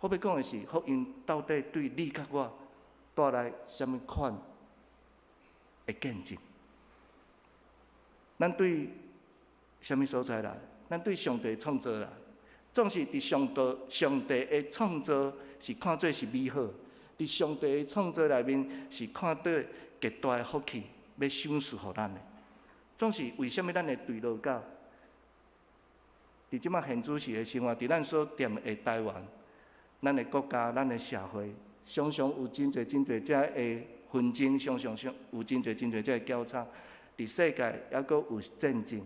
我欲講的是，福音到底對你佮我帶來啥物款的見證？咱對啥物所在來？咱對上帝創造來，總是佇上帝的創造是看做是美好，佇上帝的創造內面是看到極大的福氣，欲賞賜予咱的。總是為啥物咱會墜落到佇這擺現主時的生活，佇咱所踮的台灣，咱的國家、咱的社會，常常有真濟真濟這的紛爭，常常常有真濟真濟這的交叉，佇世界猶閣有戰爭。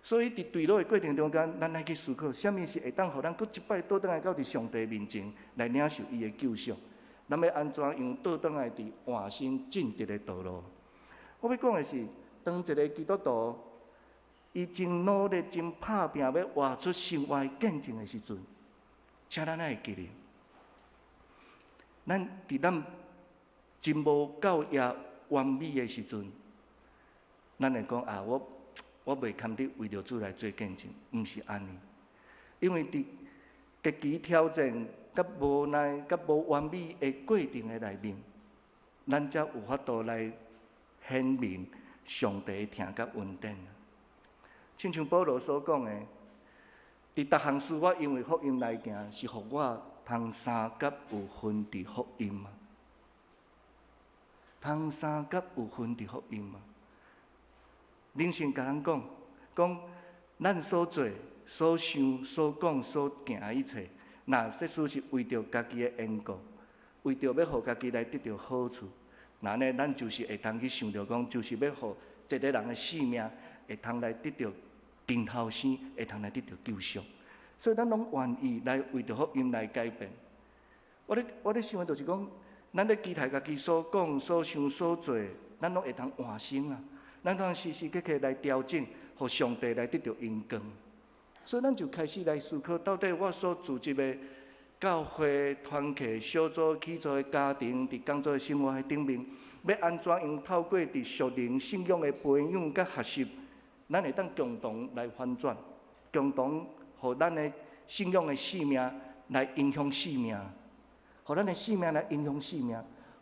所以佇墜落的過程中間，咱愛去思考，啥物是會當予咱閣一擺倒轉來到佇上帝面前來領受伊的救贖？咱欲按怎樣倒轉來佇換新正直的道路？我欲講的是，當一个基督徒，伊真努力、真拍拚，欲活出生活的見證的時陣，請咱愛會記得，咱佇咱真無夠也完美的時陣，咱會講啊，我袂堪得為著主來做見證，毋是按呢。因為佇極其挑戰、佮無奈、佮無完美的過程的內面，咱才有法度來顯明上帝的疼佮恩典。親像保羅所講的，佇逐項事我因為福音來行，是予我通相佮有份佇福音啊，通相佮有份佇福音啊。靈性共咱講，講咱所做、所想、所講、所行的一切，若設使是為著家己的緣故，為著欲予家己來得著好處，那按呢，咱就是會通去想著講，就是欲予一个人的性命會通來得著重頭生，會通來得著救贖。所以咱攏願意來為著福音來改變。我咧想的就是講，咱咧期待家己所講、所想、所做，咱攏會通換新啊！咱通時時刻刻來調整，予上帝來得著榮光。所以咱就開始來思考，到底我所組織的教會團契、小組、起組的家庭，佇工作的生活的頂面，欲按怎樣透過佇屬靈信仰的培養佮學習，咱會當共同來翻轉，共同予咱的信仰的生命來影響生命，予咱的生命來影響生命，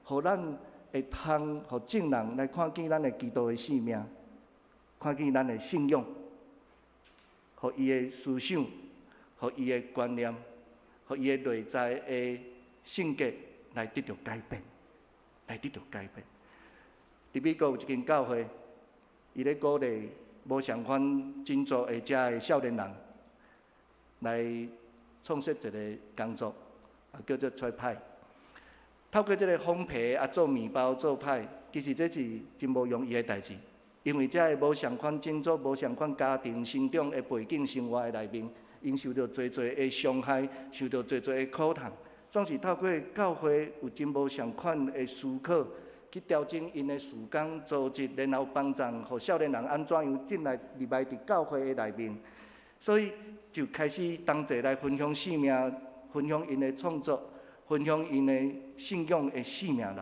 予咱會通予眾人來看見咱的基督的生命，看見咱的信仰，予伊的思想，予伊的觀念，予伊的內在的性格來得著改變，來得著改變。佇美國有一間教會，伊咧鼓勵無仝款種族的遮的少年人來創設一个工作，啊叫做吹派。透過這个烘焙啊，做麵包、做派，其實這是真無容易的代誌，因為遮个無仝款種族、無仝款家庭成長的背景生活的內面，𪜶受著濟濟的傷害，受著濟濟的苦痛，總是透過教會有真無仝款的思考，去調整𪜶的事工組織，然後幫助予少年人按怎樣進來入來佇教會的內面，所以就開始同齊來分享生命，分享𪜶的創作，分享𪜶的信仰的生命力。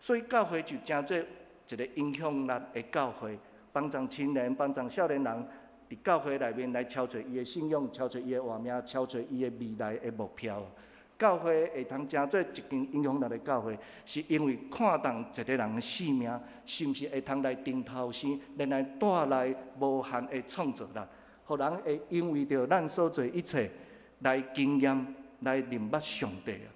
所以教會就成做一个影響力的教會，幫助青年、幫助少年人佇教會內面來超揣伊的信仰，超揣伊的活命，超揣伊的未來的目標。教會會通成做一間影響力的教會，是因為看重一个人的生命，是毋是會通來重頭生，然後帶來無限的創造力，予人會因為著咱所做一切來經驗、來認捌上帝啊！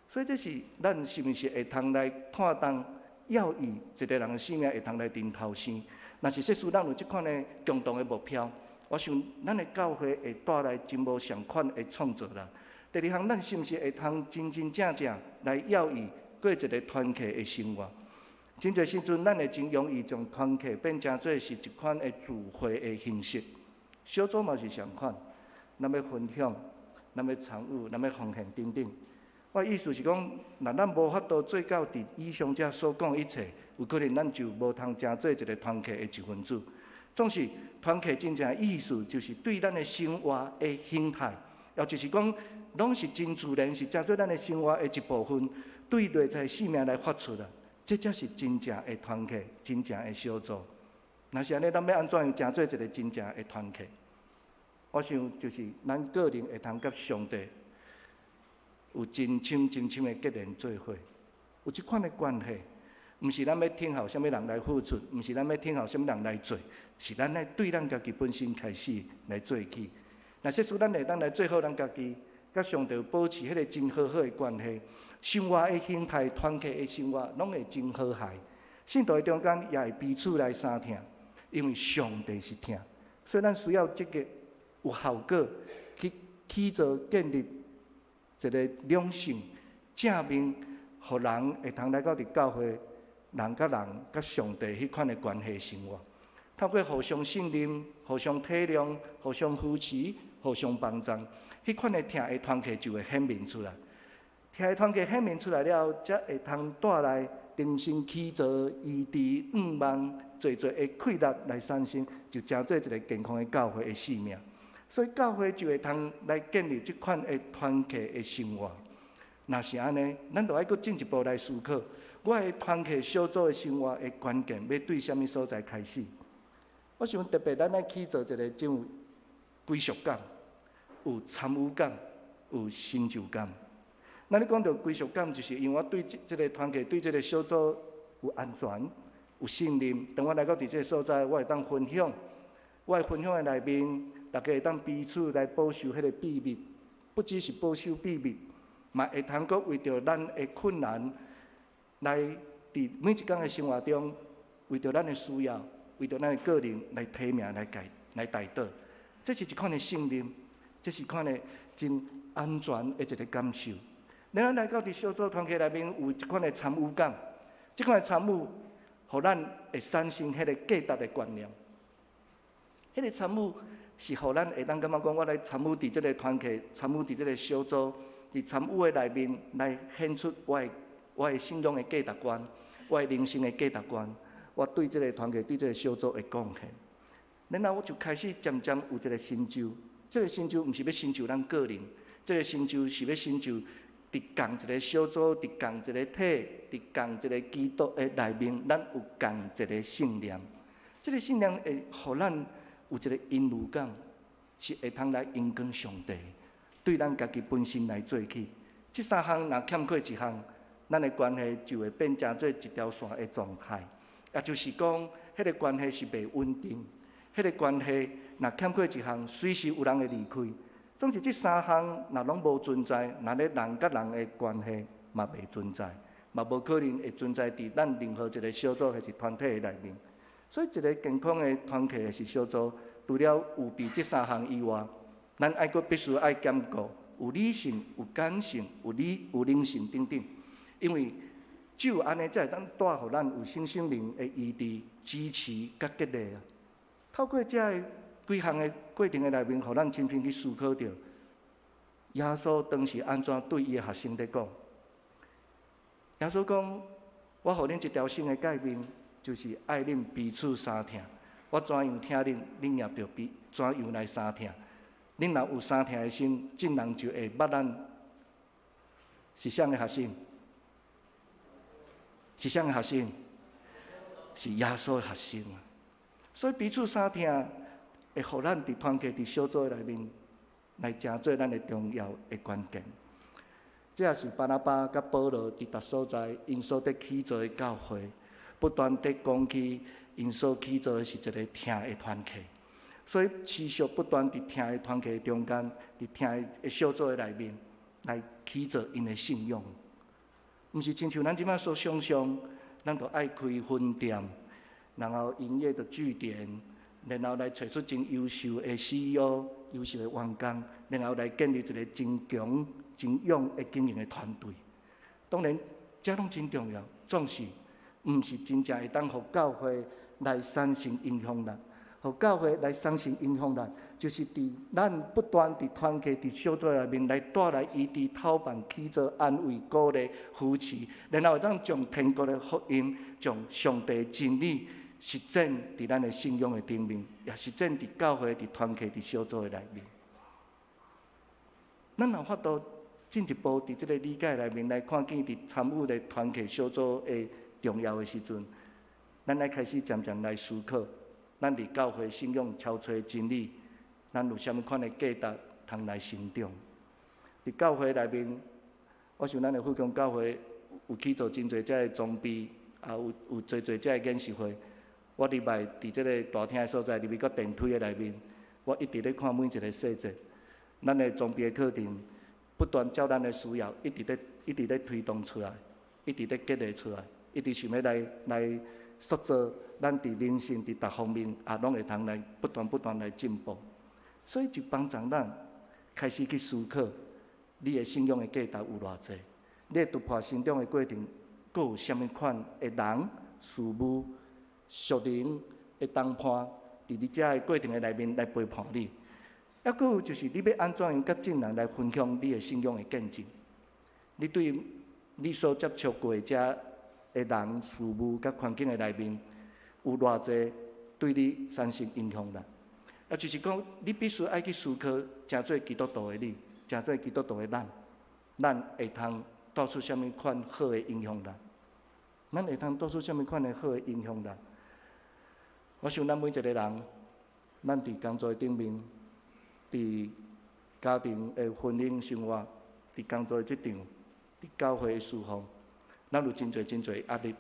所以這是咱是毋是會通來看重要伊一个人的生命會通來重頭生？若是設使咱有這款的共同的目標，我想咱的教會會帶來真無仝款的創造力。第二項，咱是毋是會通真真正正來要伊過一个團契的生活？真濟時陣，咱會真容易將團契變成做是一款的聚會的形式。小組嘛是仝款，咱欲分享，咱欲參與，咱欲奉獻等等。我意思是講，若咱無法度做到佇以上遮所講一切，有可能咱就無通成做一个團契的一分子。總是團契真正的意思，就是對咱的生活的形態，也就是講，攏是真自然，是成做咱的生活的一部分，對內在生命來發出來，這才是真正的團契，真正的小組。若是按呢，咱欲按怎樣成做一个真正的團契？我想就是咱個人會通佮上帝有真深真深的結連做伙，有這款的關係，毋是咱欲聽候啥物人來付出，毋是咱欲聽候啥物人來做，是咱愛對咱家己本身開始來做起。若設使咱會當來做好咱家己，佮上帝保持彼个真和好的關係，生活的形態、團契的生活，攏會真和諧。信徒的中間也會彼此來相疼，因為上帝是疼，所以咱需要這个有效果去起造建立一个良性正面，予人會通來到佇教會，人佮人佮上帝彼款的關係生活，透過互相信任、互相體諒、互相扶持、互相幫助，彼款的疼的團契就會顯明出來。疼的團契顯明出來了，才會通帶來重新起造、醫治、向望、濟濟的氣力來產生，就成做一个健康的教會的生命。所以教會就會通來建立這款的團契的生活。若是按呢，咱就愛閣進一步來思考，我的團契小組的生活的關鍵，欲對啥物所在開始？我想特別咱愛起造一个真有歸屬感、有參與感、有成就感。咱咧講著歸屬感，就是因為我對這個團契、對這个小組有安全、有信任。當我來到佇這个所在，我會當分享，我的分享的內面，大家會當彼此來保守彼个秘密，不只是保守秘密，嘛會通閣為著咱的困難，來佇每一工的生活中，為著咱的需要，為著咱的個人來提名、來解、來代禱。這是一款的信任，這是一款的真安全的一个感受。咱來到佇小組團契內面，有一款的參與感，這款的參與，予咱會產生彼个價值的觀念。彼个參與是予咱會當感覺講，我來參與佇這个團契，參與佇這个小組，佇參與的內面來顯出我的我的信仰的價值觀，我的人生的價值觀，我對這个團契、對這个小組的貢獻。然後我就開始漸漸有一個成就，這个成就毋是欲成就咱個人，這个成就是欲成就佇仝一个小組、佇仝一个體、佇仝一个基督的內面，咱有仝一个信念。這个信念會予咱有一个榮譽感，是會通來榮光上帝，對咱家己本身來做起。這三項若欠缺一項，咱的關係就會變成做一條線的狀態。也就是講，彼个關係是袂穩定，彼个關係若欠缺一項，隨時有人會離開。總是這三項若攏無存在，那咧人佮人的關係嘛袂存在，嘛無可能會存在佇咱任何一个小組或是團體的內面。所以，一个健康的團契或是小組，除了有備這三項以外，咱愛閣必須愛兼顧有理性、有感性、有靈性等等。因為只有按呢，才會當帶予咱有新生命的醫治、支持佮激勵啊。透過這个幾項的過程的內面，予咱親身去思考著耶穌當時按怎對伊的學生佇講。耶穌講：我予恁一條新的誡命，就是愛恁彼此相疼。我怎樣疼恁，恁也著彼怎樣來相疼。恁若有相疼的心，眾人就會捌咱是啥的學生？是啥的學生？是耶穌的學生啊！所以彼此相疼，會予咱佇團契、佇小組內面來成做咱的重要的關鍵。這也是巴拿巴佮保羅佇逐所在，𪜶所佇起造的教會，不斷佇講起𪜶所起造的是一个疼的團契。所以持續不斷佇疼的團契中間，佇疼的小組的內面來起造𪜶的信仰。毋是親像咱這擺所想像，咱著愛開分店，然後營業的據點，然後來揣出真優秀的 CEO、優秀的員工，然後來建立一个真強、真勇的經營的團隊。當然，這攏真重要，總是毋是真正會當予教會來產生影響力。予教會來產生影響力，就是佇咱不斷佇團契、佇小組內面來帶來醫治、透辦、起造、安慰、鼓勵、扶持，然後會當將天國的福音、將上帝真理實踐佇咱的信仰的頂面，也實踐佇教會、佇團契、佇小組的內面。咱若法度進一步佇這个理解內面來看見佇參與的團契小組的重要的時陣，咱來開始漸漸來思考。咱佇教會信仰超揣真理，咱有啥物款的價值通來成長？佇教會內面，我想咱的富強教會有去做真濟這个裝備，也有濟濟這个研習會。我禮拜佇這个大廳的所在，入去到電梯的內面，我一直咧看每一个細節。咱的裝備的課程不斷照咱的需要，一直咧推動出來，一直咧激勵出來，一直想欲來塑造咱佇人生佇逐方面也攏會通來不斷不斷來進步。所以就幫助咱開始去思考，你的信仰的價值有偌濟，你的突破成長的過程，閣有啥物款的人、事物、屬靈的同伴，佇你這个過程的內面來陪伴你。抑閣有就是你欲按怎樣佮眾人來分享你的信仰的見證？你對你所接觸過這的人、事物佮環境的內面，有偌濟對你產生影響力？啊，就是講，你必須愛去思考，成做基督徒的你，成做基督徒的咱，咱會通帶出啥物款好的影響力？咱會通帶出啥物款的好的影響力？我想咱每一個人，咱佇工作頂面，佇家庭的婚姻生活，佇工作的職場，佇教會的事奉，咱有真濟真濟壓力，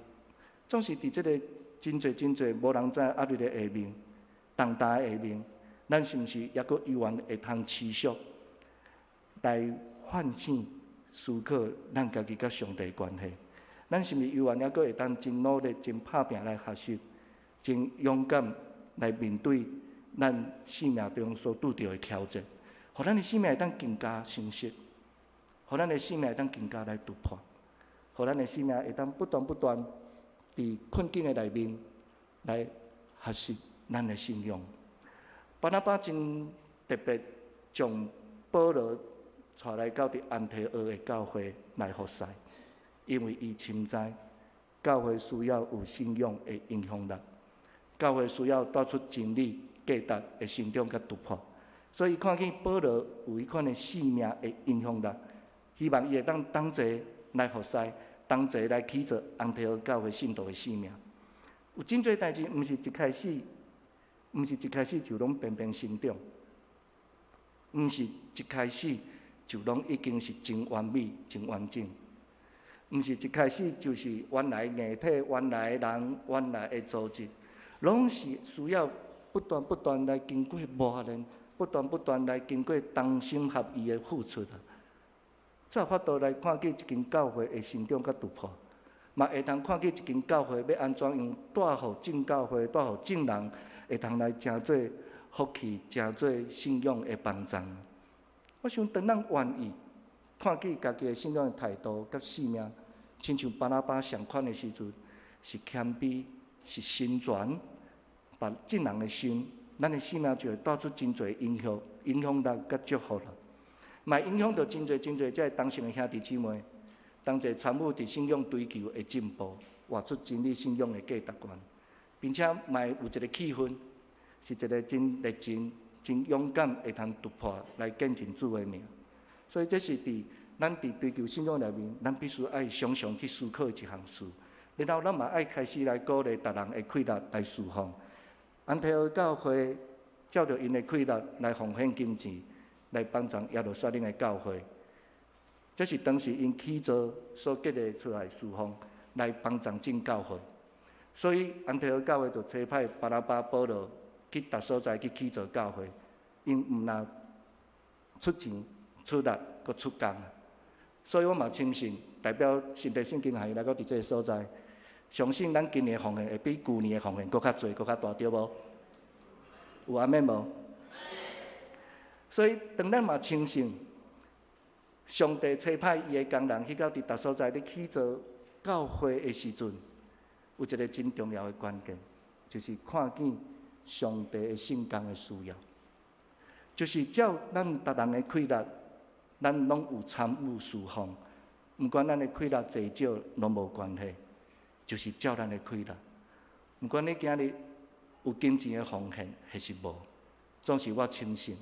總是佇這个真濟真濟無人知壓力的下面，重擔的下面，咱是毋是猶閣猶原會通持續來反省思考咱家己佮上帝的關係？咱是毋是猶原猶閣會當真努力、真拍拚來學習，真勇敢來面對咱生命中所拄著的挑戰，予咱的生命會當更加成熟，予咱的生命會當更加來突破，予咱的生命會當不斷不斷佇困境的內面來學習咱的信仰。巴拿巴真特別，將保羅帶來到佇安提阿的教會來服侍，因為伊深知教會需要有信仰的影響力，教會需要帶出真理價值的成長佮突破。所以看見保羅有彼款的使命的影響力，希望伊會當同齊來服侍，同齊來起造安提阿教會信徒的使命。有真濟代誌，毋是一開始就攏平平成長，毋是一開始就攏已經是真完美、真完整，毋是一開始就是原來硬體、原來的人、原來的組織，攏是需要不斷不斷來經過磨練，不斷不斷來經過同心合意的付出啊，才有法度來看見一間教會的成長佮突破，嘛會通看見一間教會欲按怎樣帶予眾教會、帶予眾人，會通來成做福氣、成做信仰的幫助。我想，當咱願意看見家己的信仰的態度佮使命，親像巴拿巴仝款的時陣，是謙卑，是心全，把眾人的心，咱的使命就會帶出真濟影響、影響力佮祝福啦。嘛影響著真濟真濟這个同性的兄弟姊妹，同齊參與佇信仰追求的進步，活出真理信仰的價值觀，並且嘛會有一个氣氛，是一个真熱情、真勇敢，會通突破來見證主的名。所以這是佇咱佇追求信仰內面，咱必須愛常常去思考的一項事。然後咱嘛愛開始來鼓勵別人的氣力來事奉。安提阿教會照著𪜶的氣力來奉獻金錢，來幫助耶路撒冷的教會。這是當時𪜶起造所建立出來的事奉，來幫助眾教會。所以安提阿教會就差派巴拿巴、保羅去逐所在去起造教會。𪜶毋但出錢、出力、閣出工。所以我嘛深信，代表新地聖經學院來到佇這个所在，相信咱今年的奉獻會比舊年的奉獻閣較濟、閣較大，對無？有阿們無？所以當咱嘛深信，上帝差派伊的工人去到佇逐所在咧起造教會的時陣，有一个真重要的關鍵，就是看見上帝的聖工的需要，就是照咱逐人的氣力，咱攏有參與事奉，毋管咱的氣力濟少，攏無關係，就是照咱的氣力。毋管你今日有金錢的奉獻，還是無，總是我深信，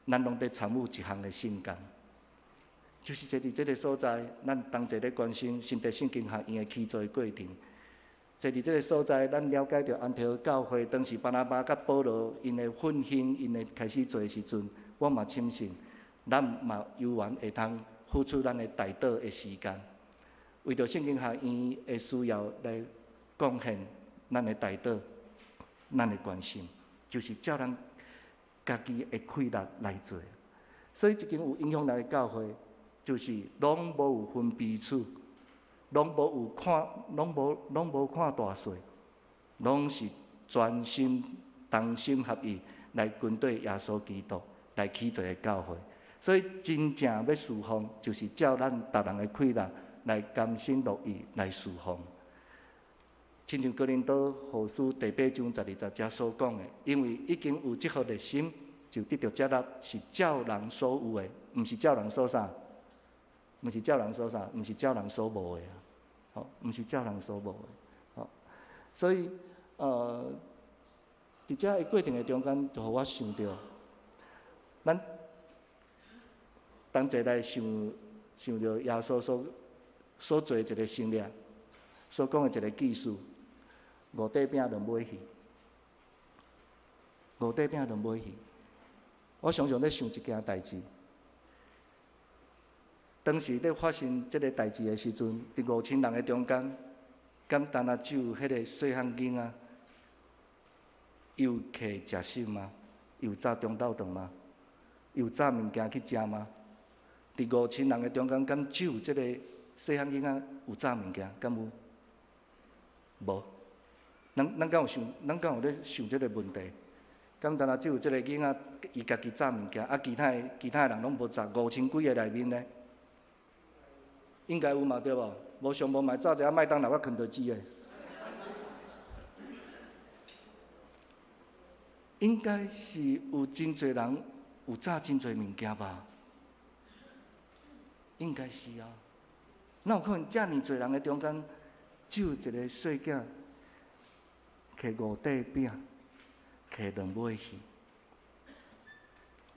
咱攏佇參與一項的聖工。就是坐佇這个所在，咱同齊咧關心新地聖經學院的起造的過程。坐佇這个所在，咱了解著安提阿教會當時巴拿巴佮保羅𪜶的奮興，𪜶的開始做的時陣，我嘛深信，咱嘛有緣會通付出咱的代禱的時間，為著聖經學院的需要來貢獻咱的代禱、咱的關心，就是照咱家己的氣力來做。所以，一間有影響力的教會，就是攏無有分彼此，攏無有看，攏無看大細，攏是專心同心合意來跟隨耶穌基督來起造的教會。所以真正欲事奉，就是照咱逐人的氣力來甘心樂意來事奉。親像哥林多後書第八章十二節遮所講的，因為已經有這份熱心，就得著接納，是照人所有的，毋是照人所啥，毋是照人所啥，毋是照人所無的啊！吼，毋是照人所無的，吼。所以，佇遮的過程的中間，就予我想著，咱同齊來想想著耶穌所做的一个神跡，所講的一个故事，五塊餅兩尾魚，五塊餅兩尾魚。我常常咧想一件代誌，當時咧發生這个代誌的時陣，佇5000人的中間，敢單單只有彼个細漢囡仔有客食食嗎？有紮中晝頓嗎？有紮物件去食嗎？佇5000人的中間，敢只有這个細漢囡仔有紮物件？敢有？無。咱敢有想？咱敢有咧想這个問題？敢單單只有這个囡仔伊家己紮物件，啊，其他的人攏無紮，五千幾个內面呢？應該有嘛，對無？無上無嘛紮一下麥當勞佮肯德基的。應該是有真濟人有紮真濟物件吧？應該是啊。哪有可能遮爾濟人的中間，只有一个細囝摕五塊餅，摕兩尾魚？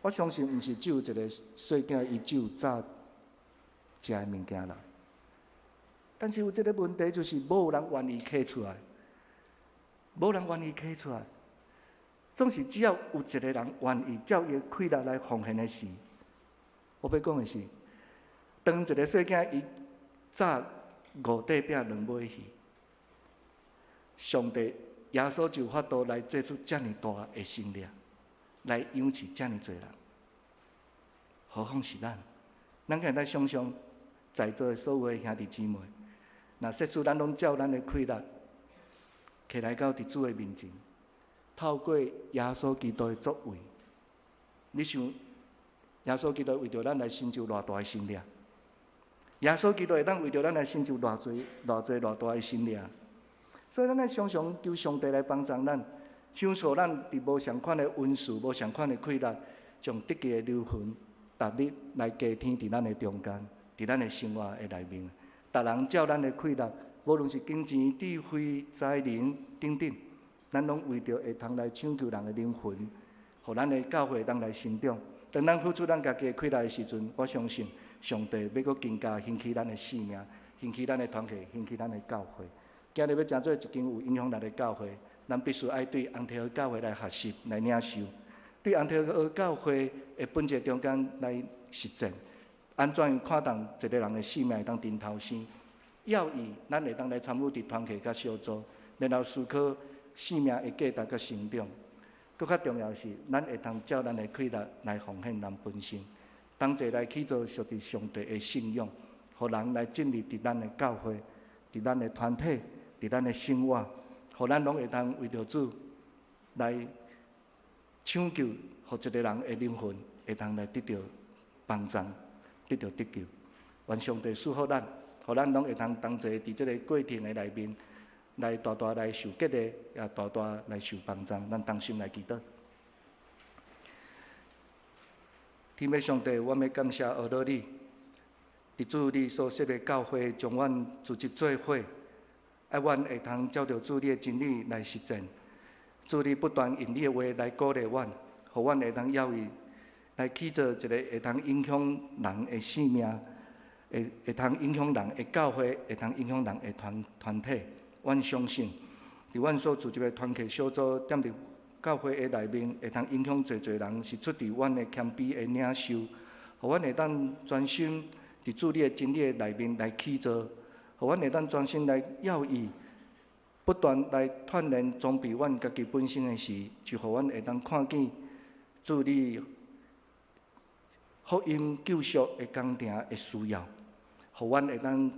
我相信毋是只有一个細囝，伊只有早食的物件來。但是有這个問題，就是無人願意揢出來，無人願意揢出來。總是只要有一个人願意照伊的氣力來奉獻的時，我欲講的是，當一个細囝伊紮五塊餅兩尾魚，上帝耶穌就有法度來做出遮爾大的神蹟，來養飼遮爾濟人。何況是咱？咱敢會當想像在座的所有的兄弟姊妹，若設使咱攏照咱的氣力，起來到佇主的面前，透過耶穌基督的作為，你想耶穌基督為著咱來成就偌大的神蹟？耶穌基督會當為著咱來成就偌濟、偌濟、偌大的神蹟？所以咱愛常常求上帝來幫助咱，賞賜咱佇無仝款的恩賜、無仝款的氣力，將得救的靈魂，逐日來加添佇咱的中間，佇咱的生活的內面。逐人照咱的氣力，無論是金錢、智慧、才能等等，咱攏為著會通來搶救人的靈魂，予咱的教會會當來成長。當咱付出咱家己的氣力的時陣，我相信上帝欲閣更加興起咱的生命，興起咱的團契，興起咱的教會。今日欲成做一間有影響力的教會，咱必須愛對安提阿教會來學習、來領受，對安提阿教會的本質中間來實踐。按怎樣看重一个人的生命會當重頭生？要以咱會當來參與佇團契佮小組，然後思考生命的價值佮成長。閣較重要的是，咱會通照咱的氣力來奉獻咱本身，同齊來去做屬佇上帝的信仰，予人來進入佇咱的教會、佇咱的團體、佇咱的生活，予咱攏會通為著主來搶救，予一个人的靈魂會通來得著幫助，得著得救。願上帝賜福咱，予咱攏會通同齊佇這个過程的內面，來大大來受激勵，也大大來受幫助。咱同心來祈禱。天父上帝，我欲感謝阿羅你，佇主你所設的教會，將阮組織做伙，愛阮會通照著主你的真理來實踐。主你不斷用你的話來鼓勵阮，予阮會通猶豫來去做一個會通影響人的生命，會通影響人的教會，會通影響人的團體。阮相信，佇阮所組織的團契小組，踮佇教會的內面，會通影響濟濟人，是出佇阮的謙卑的領受，予阮會當專心佇主你的真理的內面來去做，予阮會當專心來要義，不斷來鍛鍊裝備阮家己本身的時，就予阮會當看見主你福音救贖的工程的需要，予阮會當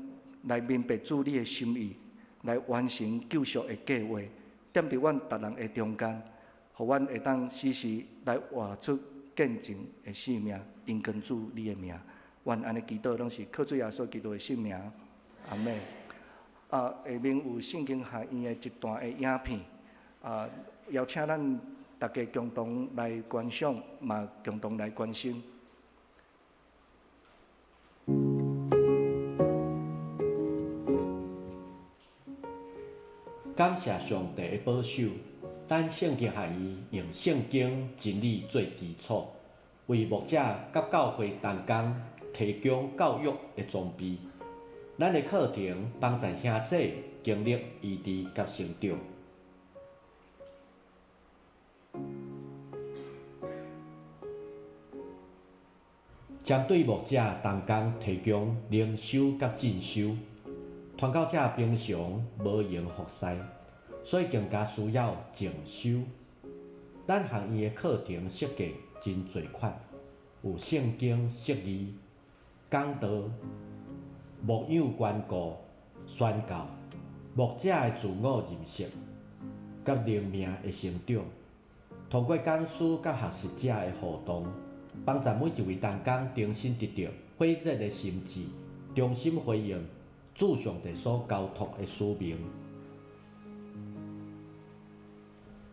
來明白主你的心意，來完成救贖的計劃，踮佇阮逐人的中間，予阮會當時時來活出見證的生命，榮光主你的名。阮按呢祈禱，攏是靠主耶穌基督的聖名。阿們。下面有聖經學院的一段的影片，邀請咱大家共同來觀賞，嘛共同來關心。感謝上帝的保守，咱聖經學院用聖經真理做基礎，為牧者佮教會同工提供教育的裝備。咱的課程幫助兄弟經歷醫治佮成長。針對牧者同工提供靈修佮進修，傳教者平常無閒服侍，所以更加需要靜修。咱學院的課程設計真濟款，有聖經釋義、講道、牧養關顧、宣教、牧者的自我認識，佮靈命的成長。通過講師佮學習者的互動，幫助每一位同工重新得著火熱的心志，重新回應主上帝所交託的使命。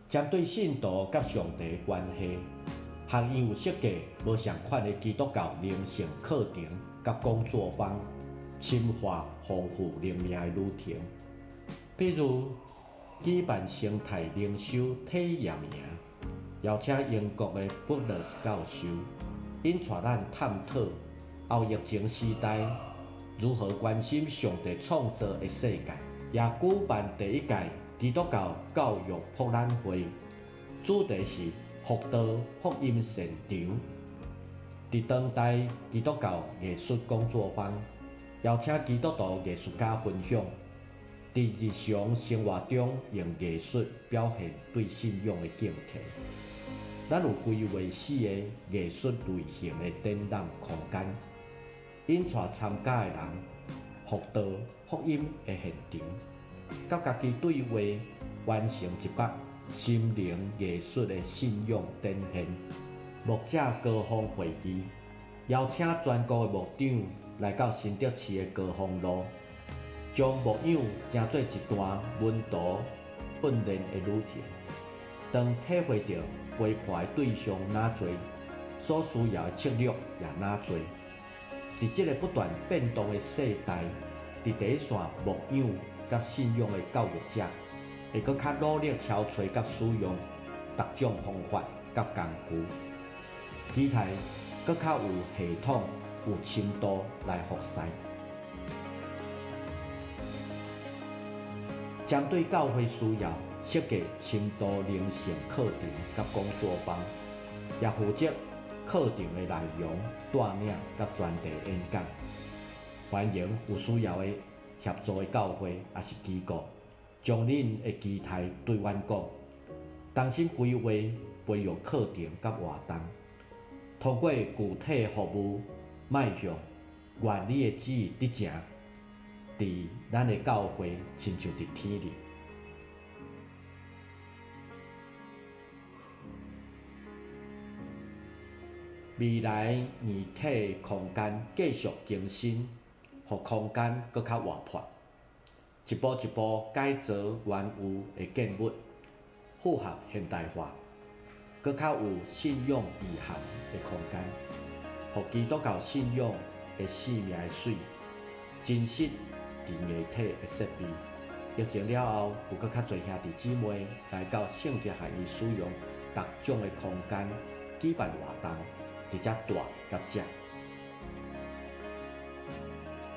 針對信徒佮上帝的關係，學院有設計無仝款的基督教靈性課程佮工作坊，深化丰富灵命的旅程。比如举办生态灵修体验营，邀请英国的布勒斯教授，𪜶带咱探讨后疫情时代如何关心上帝创造的世界。也举办第一届基督教教育博览会，主题是福道福音现场。伫当代基督教艺术工作坊，邀请基督徒艺术家分享，伫日常生活中用艺术表现对信仰的敬虔。咱有规划四个艺术类型的展览空间，𪜶带参加的人福道福音的现场，佮家己对话，完成一幅心灵艺术的信仰展现。牧者高峰会议，邀请全国的牧长来到新竹市的高峰路，将牧养成做一段门徒训练的旅程。当体会著陪伴的对象若济，所需要的策略也若济。伫这个不断变动的世代，伫第一线牧养佮信仰的教育者，会阁较努力敲揣佮使用各种方法佮工具，期待阁较有系统、有深度来服侍。针对教会需要，设计深度灵性课程佮工作坊，也负责课程的内容带领佮专题演讲。欢迎有需要的协助的教会抑是机构，将恁的期待对阮讲，同心规划培育课程佮活动，通过具体服务迈向愿你的旨意得成，伫咱的教会亲像伫天里。未来硬体空间继续更新，予空间阁较活泼，一步一步改造原有的建物，符合现代化，阁较有信仰意涵的空间，予基督教信仰的生命的水，真实伫硬体的设备。疫情了后，有阁较济兄弟姊妹来到圣洁学院使用各种的空间举办活动。伫遮住佮食，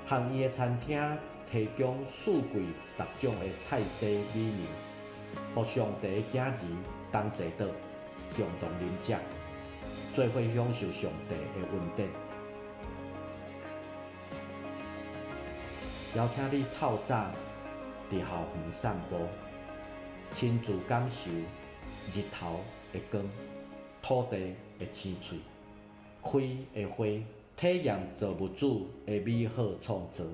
学院的餐厅提供四季各种的菜色美味，予上帝的囝儿同齐桌，共同啉食，做伙享受上帝的恩典。邀请你透早伫校园散步，亲自感受日头的光、土地的青翠、开的花，体验造物主的美好创造。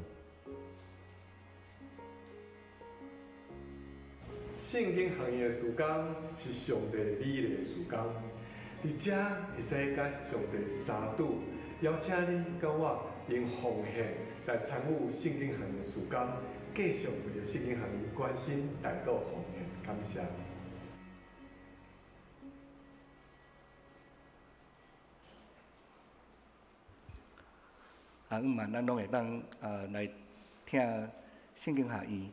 圣经学院的时间是上帝美丽的时间，伫遮会使佮上帝相拄，邀请你佮我用奉献来参与圣经学院的时间，继续为著圣经学院关心、代祷、奉献，感谢。啊，毋嘛，咱拢会当来听圣经学院。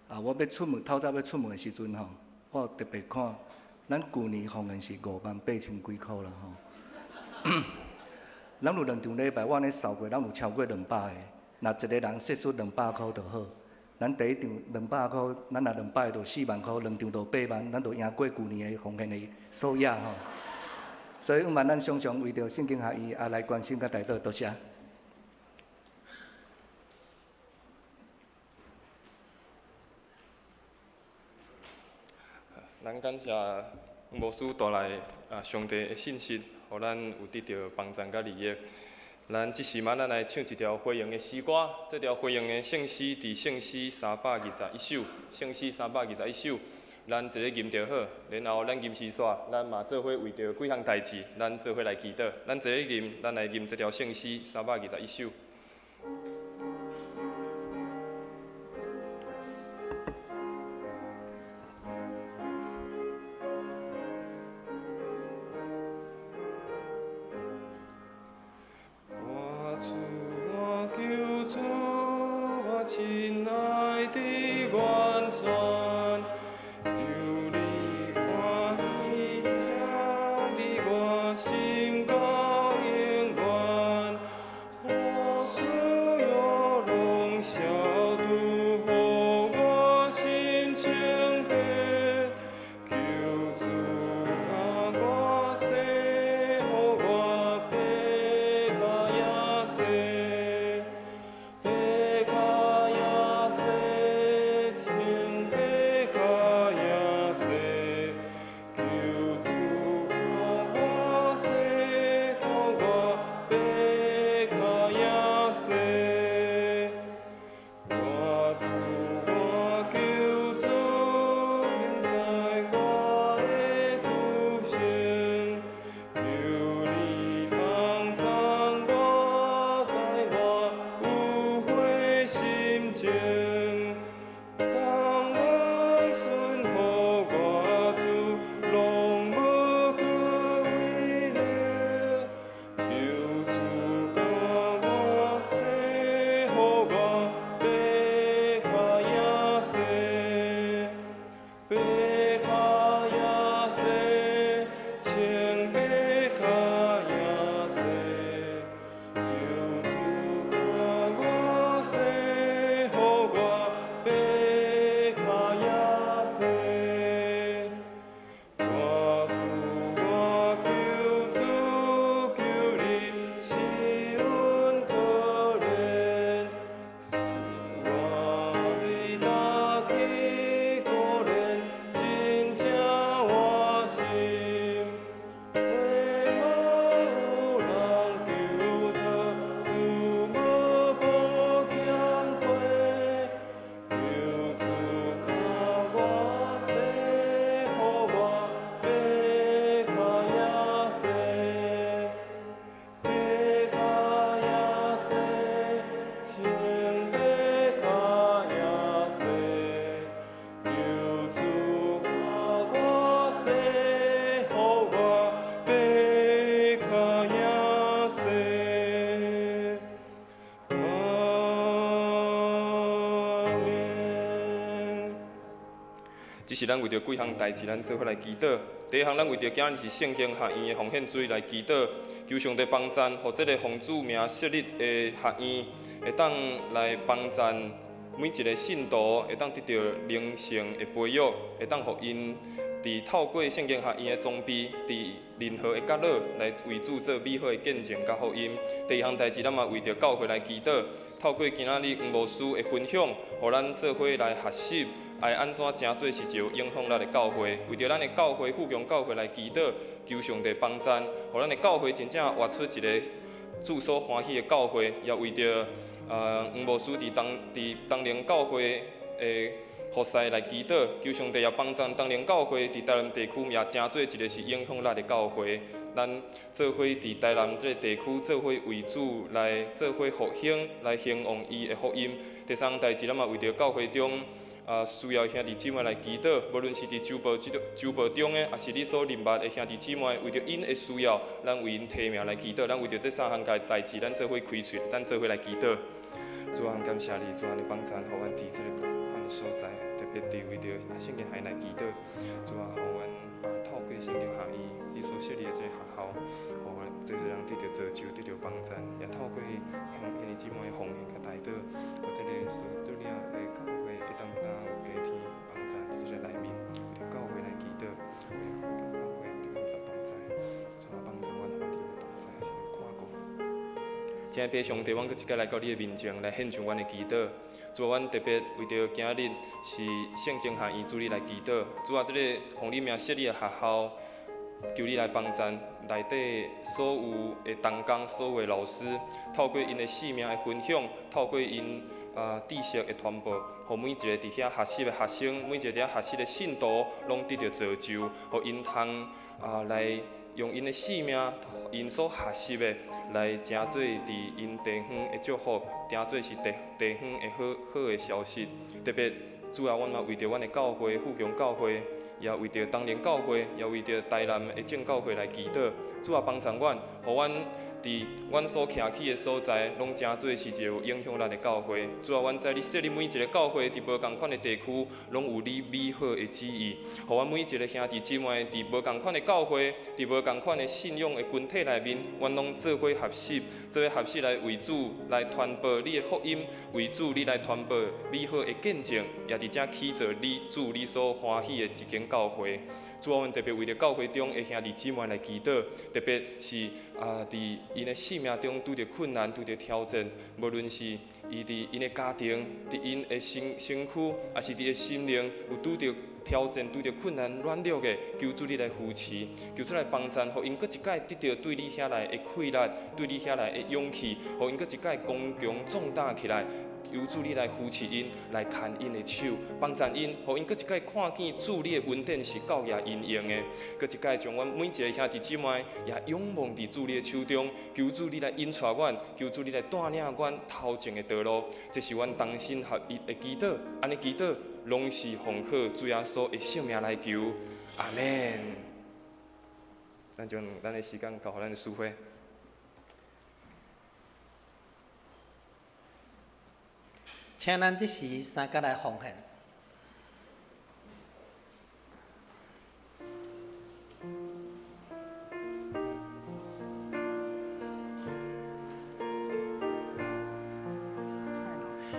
啊，我欲出门，透早欲出门的时阵吼，我有特别看，咱旧年奉献是58,000几箍啦吼。咱有两场礼拜，我按呢扫过，咱有超过200个。若一个人设出200箍就好。咱第一场200箍，咱若200个就4万箍，两场就8万，咱就赢过旧年的奉献的数额吼。所以，毋嘛，咱常常为著圣经学院啊来关心佮代祷，多谢。咱感谢牧师带来上帝的信息，予咱有得著帮助佮利益。咱这时仔，咱来唱一条回应的诗歌。这条回应的圣诗伫圣诗321首，圣诗321首，咱一个吟就好。然后咱吟诗煞，咱嘛做伙为著几项代志，咱做伙来祈祷。咱一个吟，咱来吟这条圣诗321首。我主，我救主。西。我主我救主，求你赐阮可怜。我对大气可怜，真正我心。话无有人求讨，主无保欠亏。求主甲我洗，予我白较也洗，白较也洗，穿白较也洗。求主甲我洗，予我白较也洗。阿们。这是咱为著几项代誌，咱做伙來祈禱。第一項，咱為著今日是聖經學院的奉獻水來祈禱，求上帝幫贊，予這个奉主名設立的學院，會當來幫贊每一个信徒，會當得著靈性的培育，會當予𪜶佇透過聖經學院的裝備，佇任何的角落來為主做美好的見證佮福音。第二項代誌，咱嘛為著教會來祈禱，透過今仔日黃牧師的分享，予咱做伙來學習，愛按怎成做是一個有影響力的教會。為著咱的教會富強教會來祈禱，求上帝幫贊，予咱的教會真正活出一个主所歡喜的教會。也為著黃牧師佇東寧教會的服侍來祈禱，求上帝也幫贊東寧教會佇台南地區也成做一个是影響力的教會。咱做伙佇台南這个地區做伙為主來做伙復興，來興旺伊的福音。第三項代誌，咱嘛為著教會中需要兄弟姊妹來祈禱，無論是佇州報中的，抑是你所認捌的兄弟姊妹，為著𪜶的需要，咱為𪜶提名來祈禱。咱為著這三項代誌，咱做伙開喙，咱做伙來祈禱。主啊，感謝你，主啊，你幫贊，予阮佇這个款的所在，特別佇為著聖經學院來祈禱。主啊，予阮透過聖經學院你所設立的這个學校，予阮這个人得著造就，得著幫贊，也透過兄弟姊妹的奉獻佮代禱，予這个所拄領的教會會當當有家天幫贊佇這个內面，為著教會來祈禱，為著教會得著同在，主啊，幫贊阮，予阮佇同在，是看顧。親愛的上帝，阮閣一擺來到你的面前，來獻上阮的祈禱。主啊，阮特別為著今日是聖經學院主你來祈禱。主啊，這个奉你名設立的學校，求你來幫贊內底所有的同工、所有的老師，透過𪜶的生命的分享，透過𪜶知識的傳播，予每一个佇遐學習的學生，每一個佇遐學習的信徒，攏得著造就，予𪜶通來用𪜶的生命，𪜶所學習的，來成做佇𪜶地方的祝福，成做是地方的好好的消息。特別主啊，阮嘛為著阮的教會，富強教會，也為著東寧教會，也為著台南的正教會來祈禱。主啊，幫助阮，予阮佇阮所徛起的所在，攏成做是一個有影響力的教會。主啊，阮知你設立每一个教會，佇無仝款的地區，攏有你美好的旨意。予阮每一个兄弟姊妹，佇無仝款的教會，佇無仝款的信仰的群體內面，阮攏做伙學習，做伙學習來為主來傳播你的福音，為主你來傳播美好的見證，也佇遮起造你主你所歡喜的一間教會。主啊，阮特別為著教會中的兄弟姊妹來祈禱，特別是佇𪜶的生命中拄著困難、拄著挑戰，無論是伊佇𪜶的家庭、佇𪜶的身軀，抑是佇的心靈有拄著挑戰、拄著困難、軟弱的，求主你來扶持，求主來幫贊，予𪜶閣一擺得著對你遐來的氣力，對你遐來的勇氣，予𪜶閣一擺剛強壯膽起來。求主你來扶持𪜶，來牽𪜶的手，幫贊𪜶，予𪜶閣一擺看見主你的恩典是夠額𪜶用的。閣一擺將阮每一个兄弟姊妹也仰望佇主你的手中，求主你來引帶阮，求主你來帶領阮頭前的道路。這是阮同心合一的祈禱，按呢祈禱攏是奉靠主耶穌的聖名來求，阿們。咱將咱的時間交予咱的師會。請咱這時三甲來奉獻。蔡老師。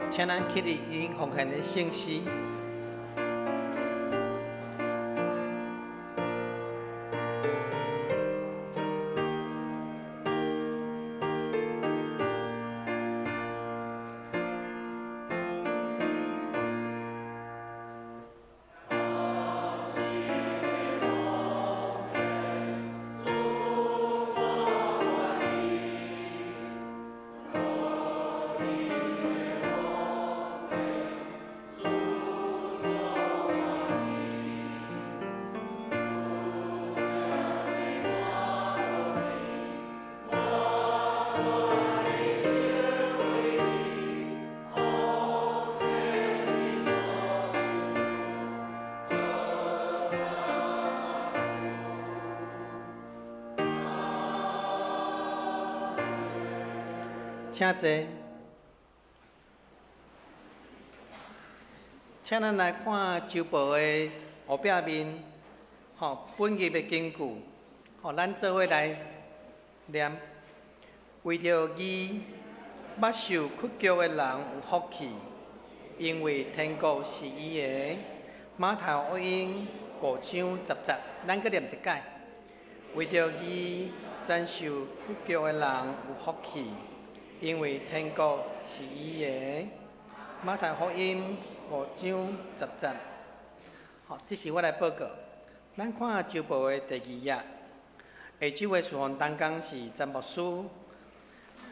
請咱起立用奉獻的聖詩。請坐，請咱來看週報的後壁面，吼，本日的根據，吼，咱做伙來念。為著義，捌受屈辱的人有福氣，因為天國是伊的。馬太福音5章10節，咱閣念一擺。為著義，曾受屈辱的人有福氣。因為天國是伊的。馬太福音5章10節。好，這是我來報告。咱看週報的第二頁，下晝的事奉同工是詹牧師，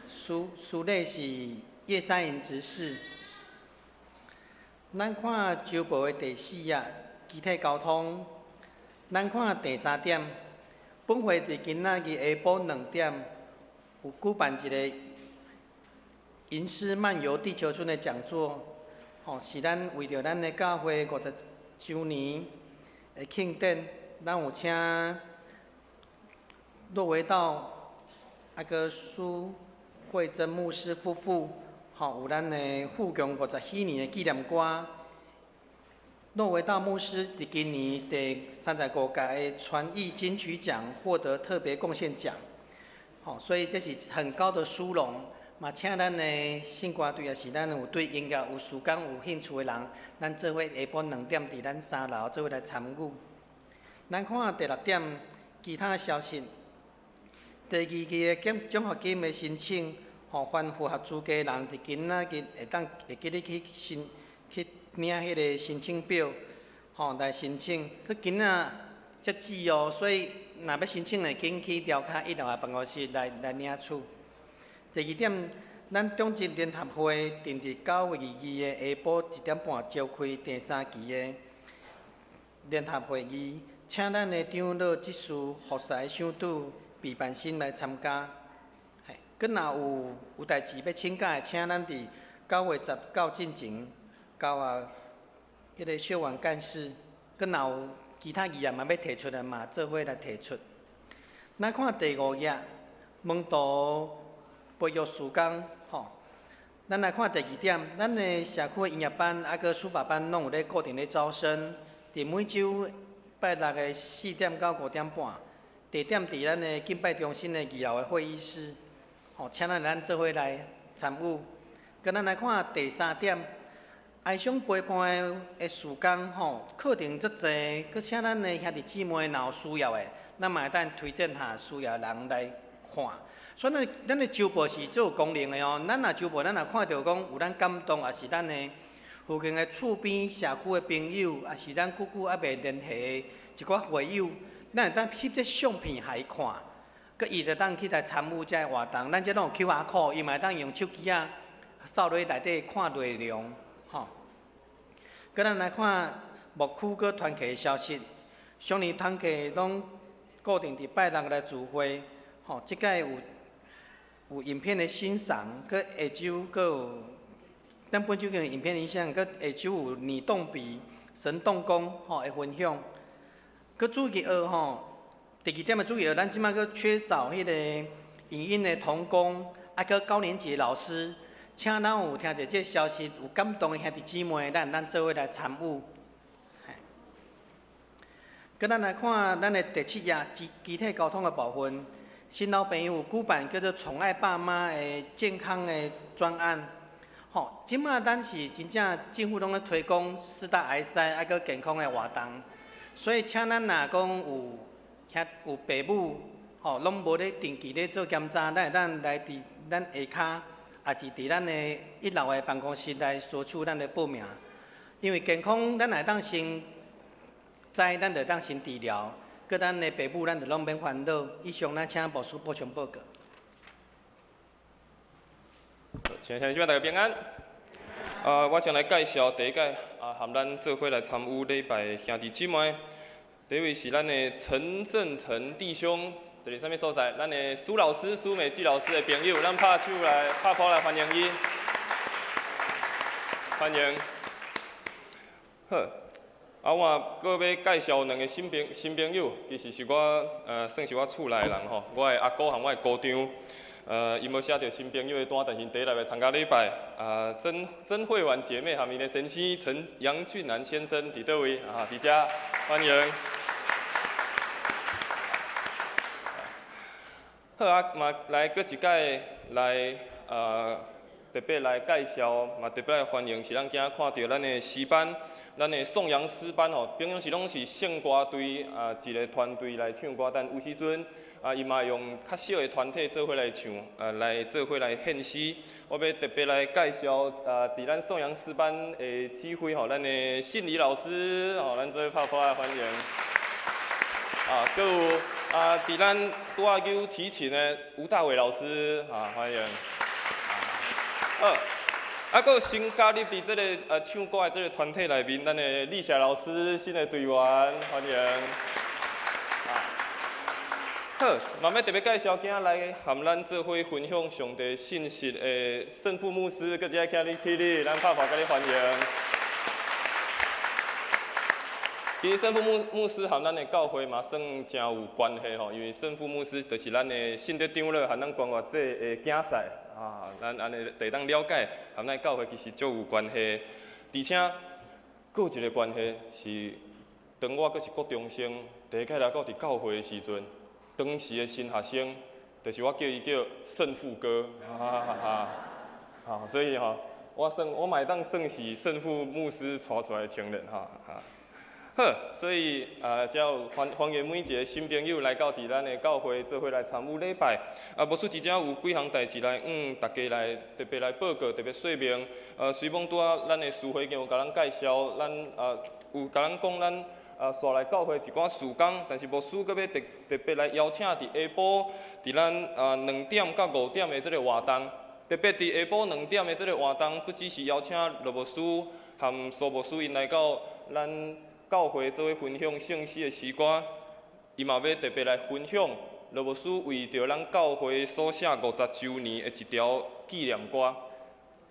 司禮是葉山營執事。咱看週報的第四頁，肢體溝通。咱看第三點，本會佇今仔日下晡2點有舉辦一個吟詩漫遊地球村的講座，吼，是咱為著咱的教會50週年的慶典，咱有請駱維道啊，閣蘇慧珍牧師夫婦，吼，有咱的復強50禧年的紀念歌。駱維道牧師佇今年第35屆的傳藝金曲獎獲得特別貢獻獎，吼，所以這是很高的殊榮。嘛，請咱的聖歌隊，也是咱有對音樂有時間有興趣的人，咱做伙下晡2點佇咱3樓做伙來參與。咱看第六點，其他消息。第二期的獎學金的申請，吼，凡符合資格的人，佇今仔日會當會記得去申去領彼個申請表，吼，來申請。閣今仔截止哦，所以若欲申請的，緊去樓跤一樓的辦公室來領取。第二點，咱長執聯合會定佇9月22的下晡1點半召開第三期的聯合會議，請咱的長老執事、服侍小組、備辦生來參加。嘿，閣若有代誌欲請假的，請咱佇9月19進前交啊，彼個小員幹事。閣若有其他議案嘛欲提出來嘛，做伙來提出。咱看第五頁，門徒培育事工，吼，咱來看第二點，咱的社區音樂班啊，閣書法班攏有咧固定咧招生，佇每週拜六的4點到5點半，地點佇咱的敬拜中心的2樓的會議室，吼，請咱做伙來參與。閣咱來看第三點，哀傷陪伴的事工，吼，課程足濟，閣請咱的兄弟姊妹若有需要的，咱嘛會當推薦下需要的人來看。所以咱的週報是足有功能的哦。咱若週報，咱若看著講有咱感動，也是咱的附近的厝邊社區的朋友，也是咱久久猶未聯繫的一寡會友，咱會當翕這相片予伊看，閣伊就當去來參與這个活動。咱這攏有 QR code，伊嘛會當用手機仔掃落去內底看內容，吼。閣咱來看牧區閣團契的消息，上年團契攏固定佇拜六來聚會，吼，這擺有影片的欣賞，閣下晝閣有，咱本週有影片欣賞，閣下晝有你動筆神動工吼的分享。閣主日學吼，第二點的主日學，咱這擺閣缺少彼個影音的同工，啊，閣高年級的老師，請咱有聽著這個消息有感動的兄弟姊妹，咱做伙來參與。閣咱來看咱的第七頁，肢體溝通的部分。新老朋友有舉辦叫做“寵愛爸媽”的健康的專案，吼，這馬咱是真正政府攏咧推廣四大癌篩，抑閣健康的活動，所以請咱若講有兄有爸母，吼，攏無咧定期咧做檢查，咱會當來佇咱下跤，抑是佇咱的一樓的辦公室來索取咱的報名。因為健康，咱會當先知，咱就會當先治療。閣咱的爸母，咱就攏免煩惱。以上咱請牧師補充報告。親愛的兄弟姊妹，大家平安。啊，我先來介紹第一屆啊，和咱做伙來參與禮拜的兄弟姊妹。第一位是咱的陳正成弟兄，佇啥物所在？咱的蘇老師、蘇美紀老師的朋友，咱拍手來拍鼓來歡迎伊。歡迎。好，啊，我閣欲介紹兩个新朋友，其實是我算是我厝內的人吼，我的阿姑和我的姑丈。伊無寫著新朋友的單，但是第一來參加禮拜。啊，曾曾慧婉姐妹和伊的先生陳楊俊南先生佇佗位？啊，佇遮歡迎。好啊，嘛來閣一擺來特別來介紹，嘛特別來歡迎，是咱今仔看著咱的詩班，咱的頌揚詩班吼，平常時攏是聖歌隊啊一个團隊來唱歌，但有時陣啊，伊嘛用較小的團體做伙來唱，來做伙來獻詩。我欲特別來介紹啊，佇咱頌揚詩班的指揮吼，咱的信儀老師吼，咱做伙拍鼓來歡迎。啊，閣有啊，佇咱拄仔有提琴的吳大偉老師，啊，歡迎。好，啊，閣有新加入佇這个唱歌的這个團體內面，咱的麗霞老師新的隊員，歡迎。好，嘛欲特別介紹今仔來和咱做伙分享上帝信息的聖父牧師，閣一下請你起立，咱拍鼓共你歡迎。其實聖父牧師和咱的教會嘛算誠有關係吼，因為聖父牧師就是咱的信德長老和咱關懷者的囝婿啊，咱按呢就會當了解，和咱的教會其實足有關係。而且，閣有一個關係是，當我閣是國中生，第一擺來到佇教會的時陣。當時的新學生，就是我叫伊叫聖父哥，哈哈哈！哈，所以吼，我算我嘛會當算是聖父牧師帶出來的青年，哈哈。好，所以啊，遮有歡迎每一个新朋友來到佇咱的教會做伙來參與禮拜。啊，牧師佇遮有幾項代誌來，大家來特別來報告，特別說明。雖罔拄仔咱的司會已經有共咱介紹，咱啊有共咱講咱。啊，紲來教會一寡事工，但是牧師閣欲特別來邀請佇下晡，佇咱啊2點到5點的這个活動，特別佇下晡2點的這个活動，不只是邀請羅牧師和蘇牧師𪜶來到咱教會做伙分享聖詩的詩歌，伊嘛欲特別來分享羅牧師為著咱教會所寫50週年的一條紀念歌。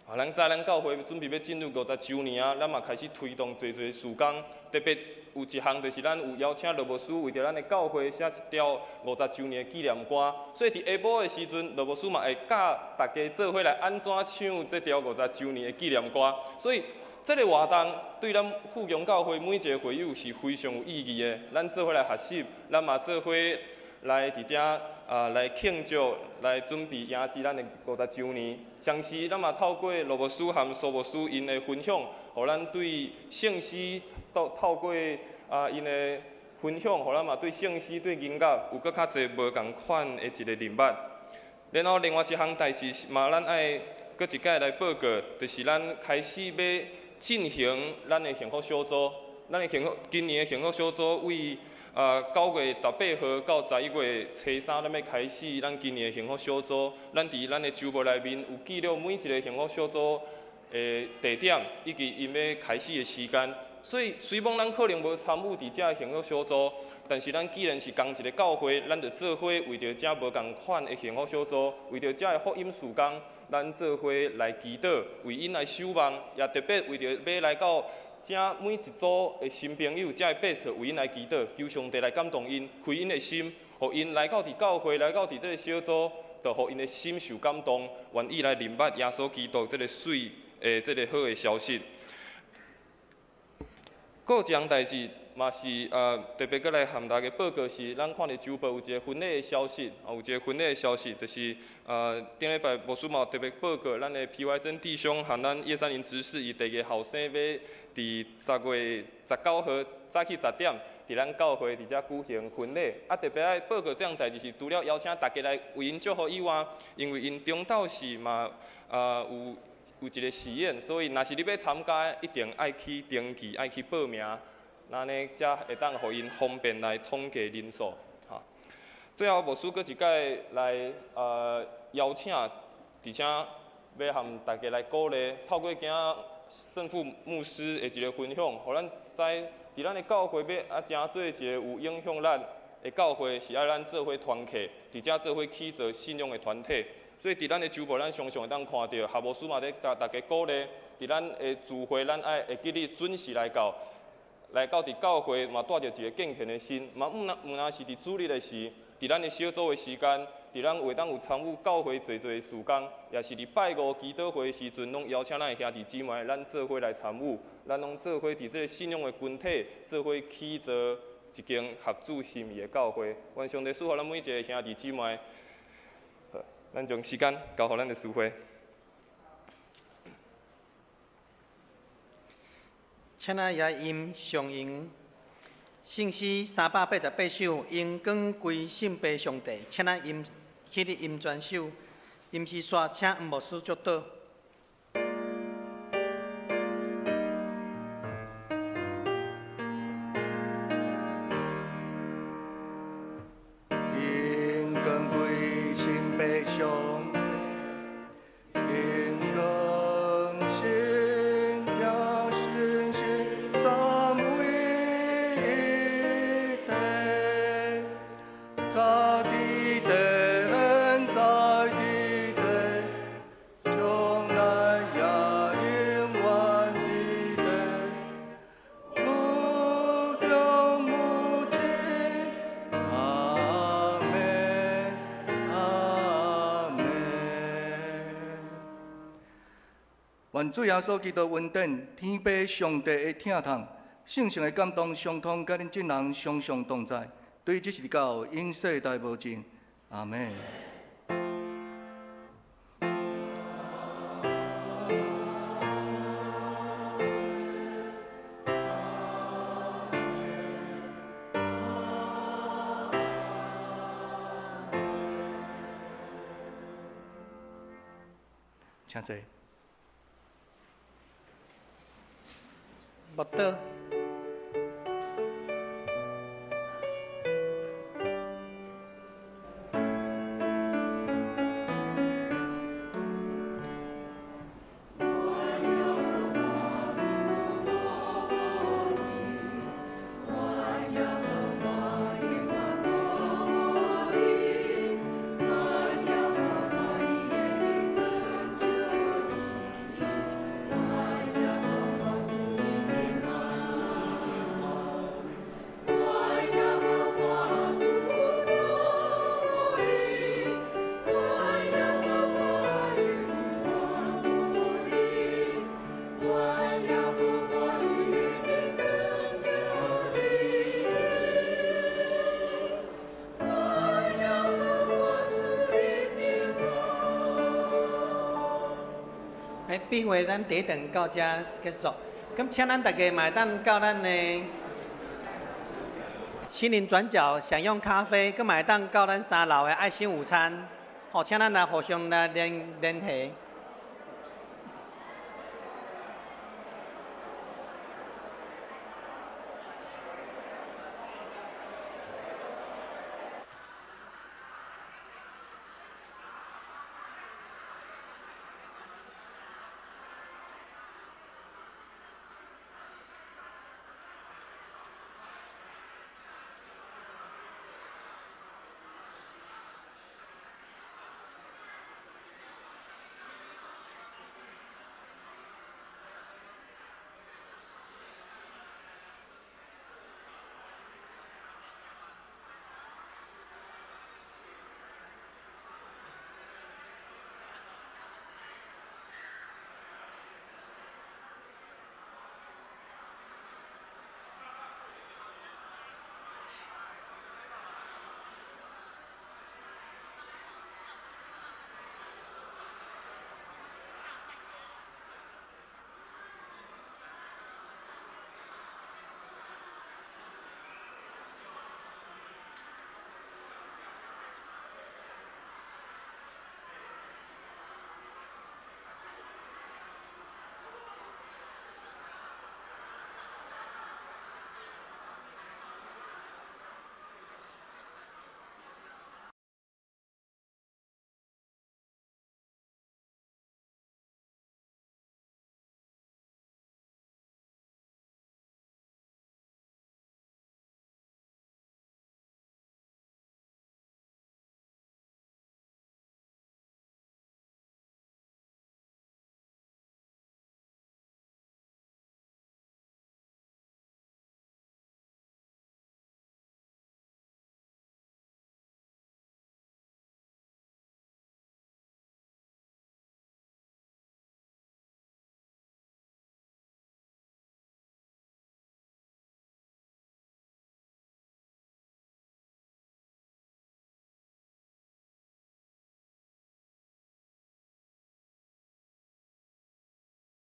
啊，咱知咱教會準備欲進入50週年啊，咱嘛開始推動濟濟事工，特別有一項就是咱有邀請羅牧師為著咱的教會寫一條50週年的紀念歌，所以佇下晡的時陣，羅牧師嘛會教大家做伙來按怎唱這條50週年的紀念歌。所以這个活動對咱富強教會每一个會友是非常有意義的。咱做伙來學習，咱嘛做伙來佇遮啊來慶祝，來準備迎接咱的50週年。同時，咱嘛透過羅牧師和蘇牧師𪜶的分享，予咱對聖詩透過啊𪜶的分享，予咱嘛對聖詩、對音樂有閣較濟無仝款的一个認捌。然後，另外一項代誌嘛，咱愛閣一擺來報告，就是咱開始欲進行咱的幸福小組。咱的幸福今年的幸福小組為9月18號到11月初3，咱欲開始咱今年的幸福小組。咱佇咱的週報內面有記錄每一个幸福小組的地點以及𪜶欲開始的時間。所以，雖罔咱可能無參與佇遮幸福小組，但是咱既然是仝一个教會，咱就做伙為著遮無仝款的幸福小組，為著遮的福音事工，咱做伙來祈禱，為𪜶來守望，也特別為著欲來到遮每一組的新朋友，遮的百姓為𪜶來祈禱，求上帝來感動𪜶，開𪜶的心，予𪜶來到佇教會，來到佇這个小組，就予𪜶的心受感動，願意來認捌耶穌基督這个媠的這个好的消息。閣有一項代誌，嘛是特别閣來和大家報告是，咱看著週報有一个婚禮的消息，有一个婚禮的消息，就是頂禮拜牧師嘛有特別報告，咱的皮懷森弟兄和咱葉山林執事伊第二个後生欲佇10月19號早起10點，佇咱教會佇遮舉行婚禮。啊，特別愛報告這項代誌是，除了邀請大家來為𪜶祝福以外，因為𪜶中晝時嘛有一个喜宴，所以若是你欲參加，一定愛去登記，愛去報名。按呢才會當予𪜶方便來統計人數。哈，最後牧師閣一擺來邀請，而且欲和大家來鼓勵，透過今仔聖父牧師的一个分享，予咱知，佇咱的教會欲成做一个有影響力的教會，是愛咱做伙團契，佇遮做伙起造信仰的團體。所以佇咱的週報，咱常常會當看著，夏牧師嘛咧共大家鼓勵，佇咱的聚會，咱愛會記得準時來到。來到佇教會嘛，帶著一个敬虔的心，嘛毋若是佇主日的時，佇咱的小組的時間，佇咱會當有參與教會濟濟的事工，也是佇拜五祈禱會的時陣，攏邀請咱的兄弟姊妹，咱做伙來參與，咱攏做伙佇這个信仰的群體，做伙起造一間合主心意的教會。願上帝賜予咱每一个兄弟姊妹。好，咱將時間交予咱的司會。請咱也吟上吟聖詩388首，榮光歸聖父上帝。請咱吟起立吟全首，吟詩煞請黃牧師祝禱。榮光歸聖父上帝，榮光聖子聖神三位一體，在地地在地地，將來也永遠佇地，無窮無盡，阿們，阿們。願主耶穌基督恩典、天父上帝的疼痛、聖神的感動，相通佮恁眾人常常同在，對這時到永世代無盡。阿們。請坐。默禱。比會咱第一段到遮結束，咁請咱大家嘛會當到咱的心靈轉角享用咖啡，閣嘛會當到咱三樓的愛心午餐，吼，請咱來互相來聯繫。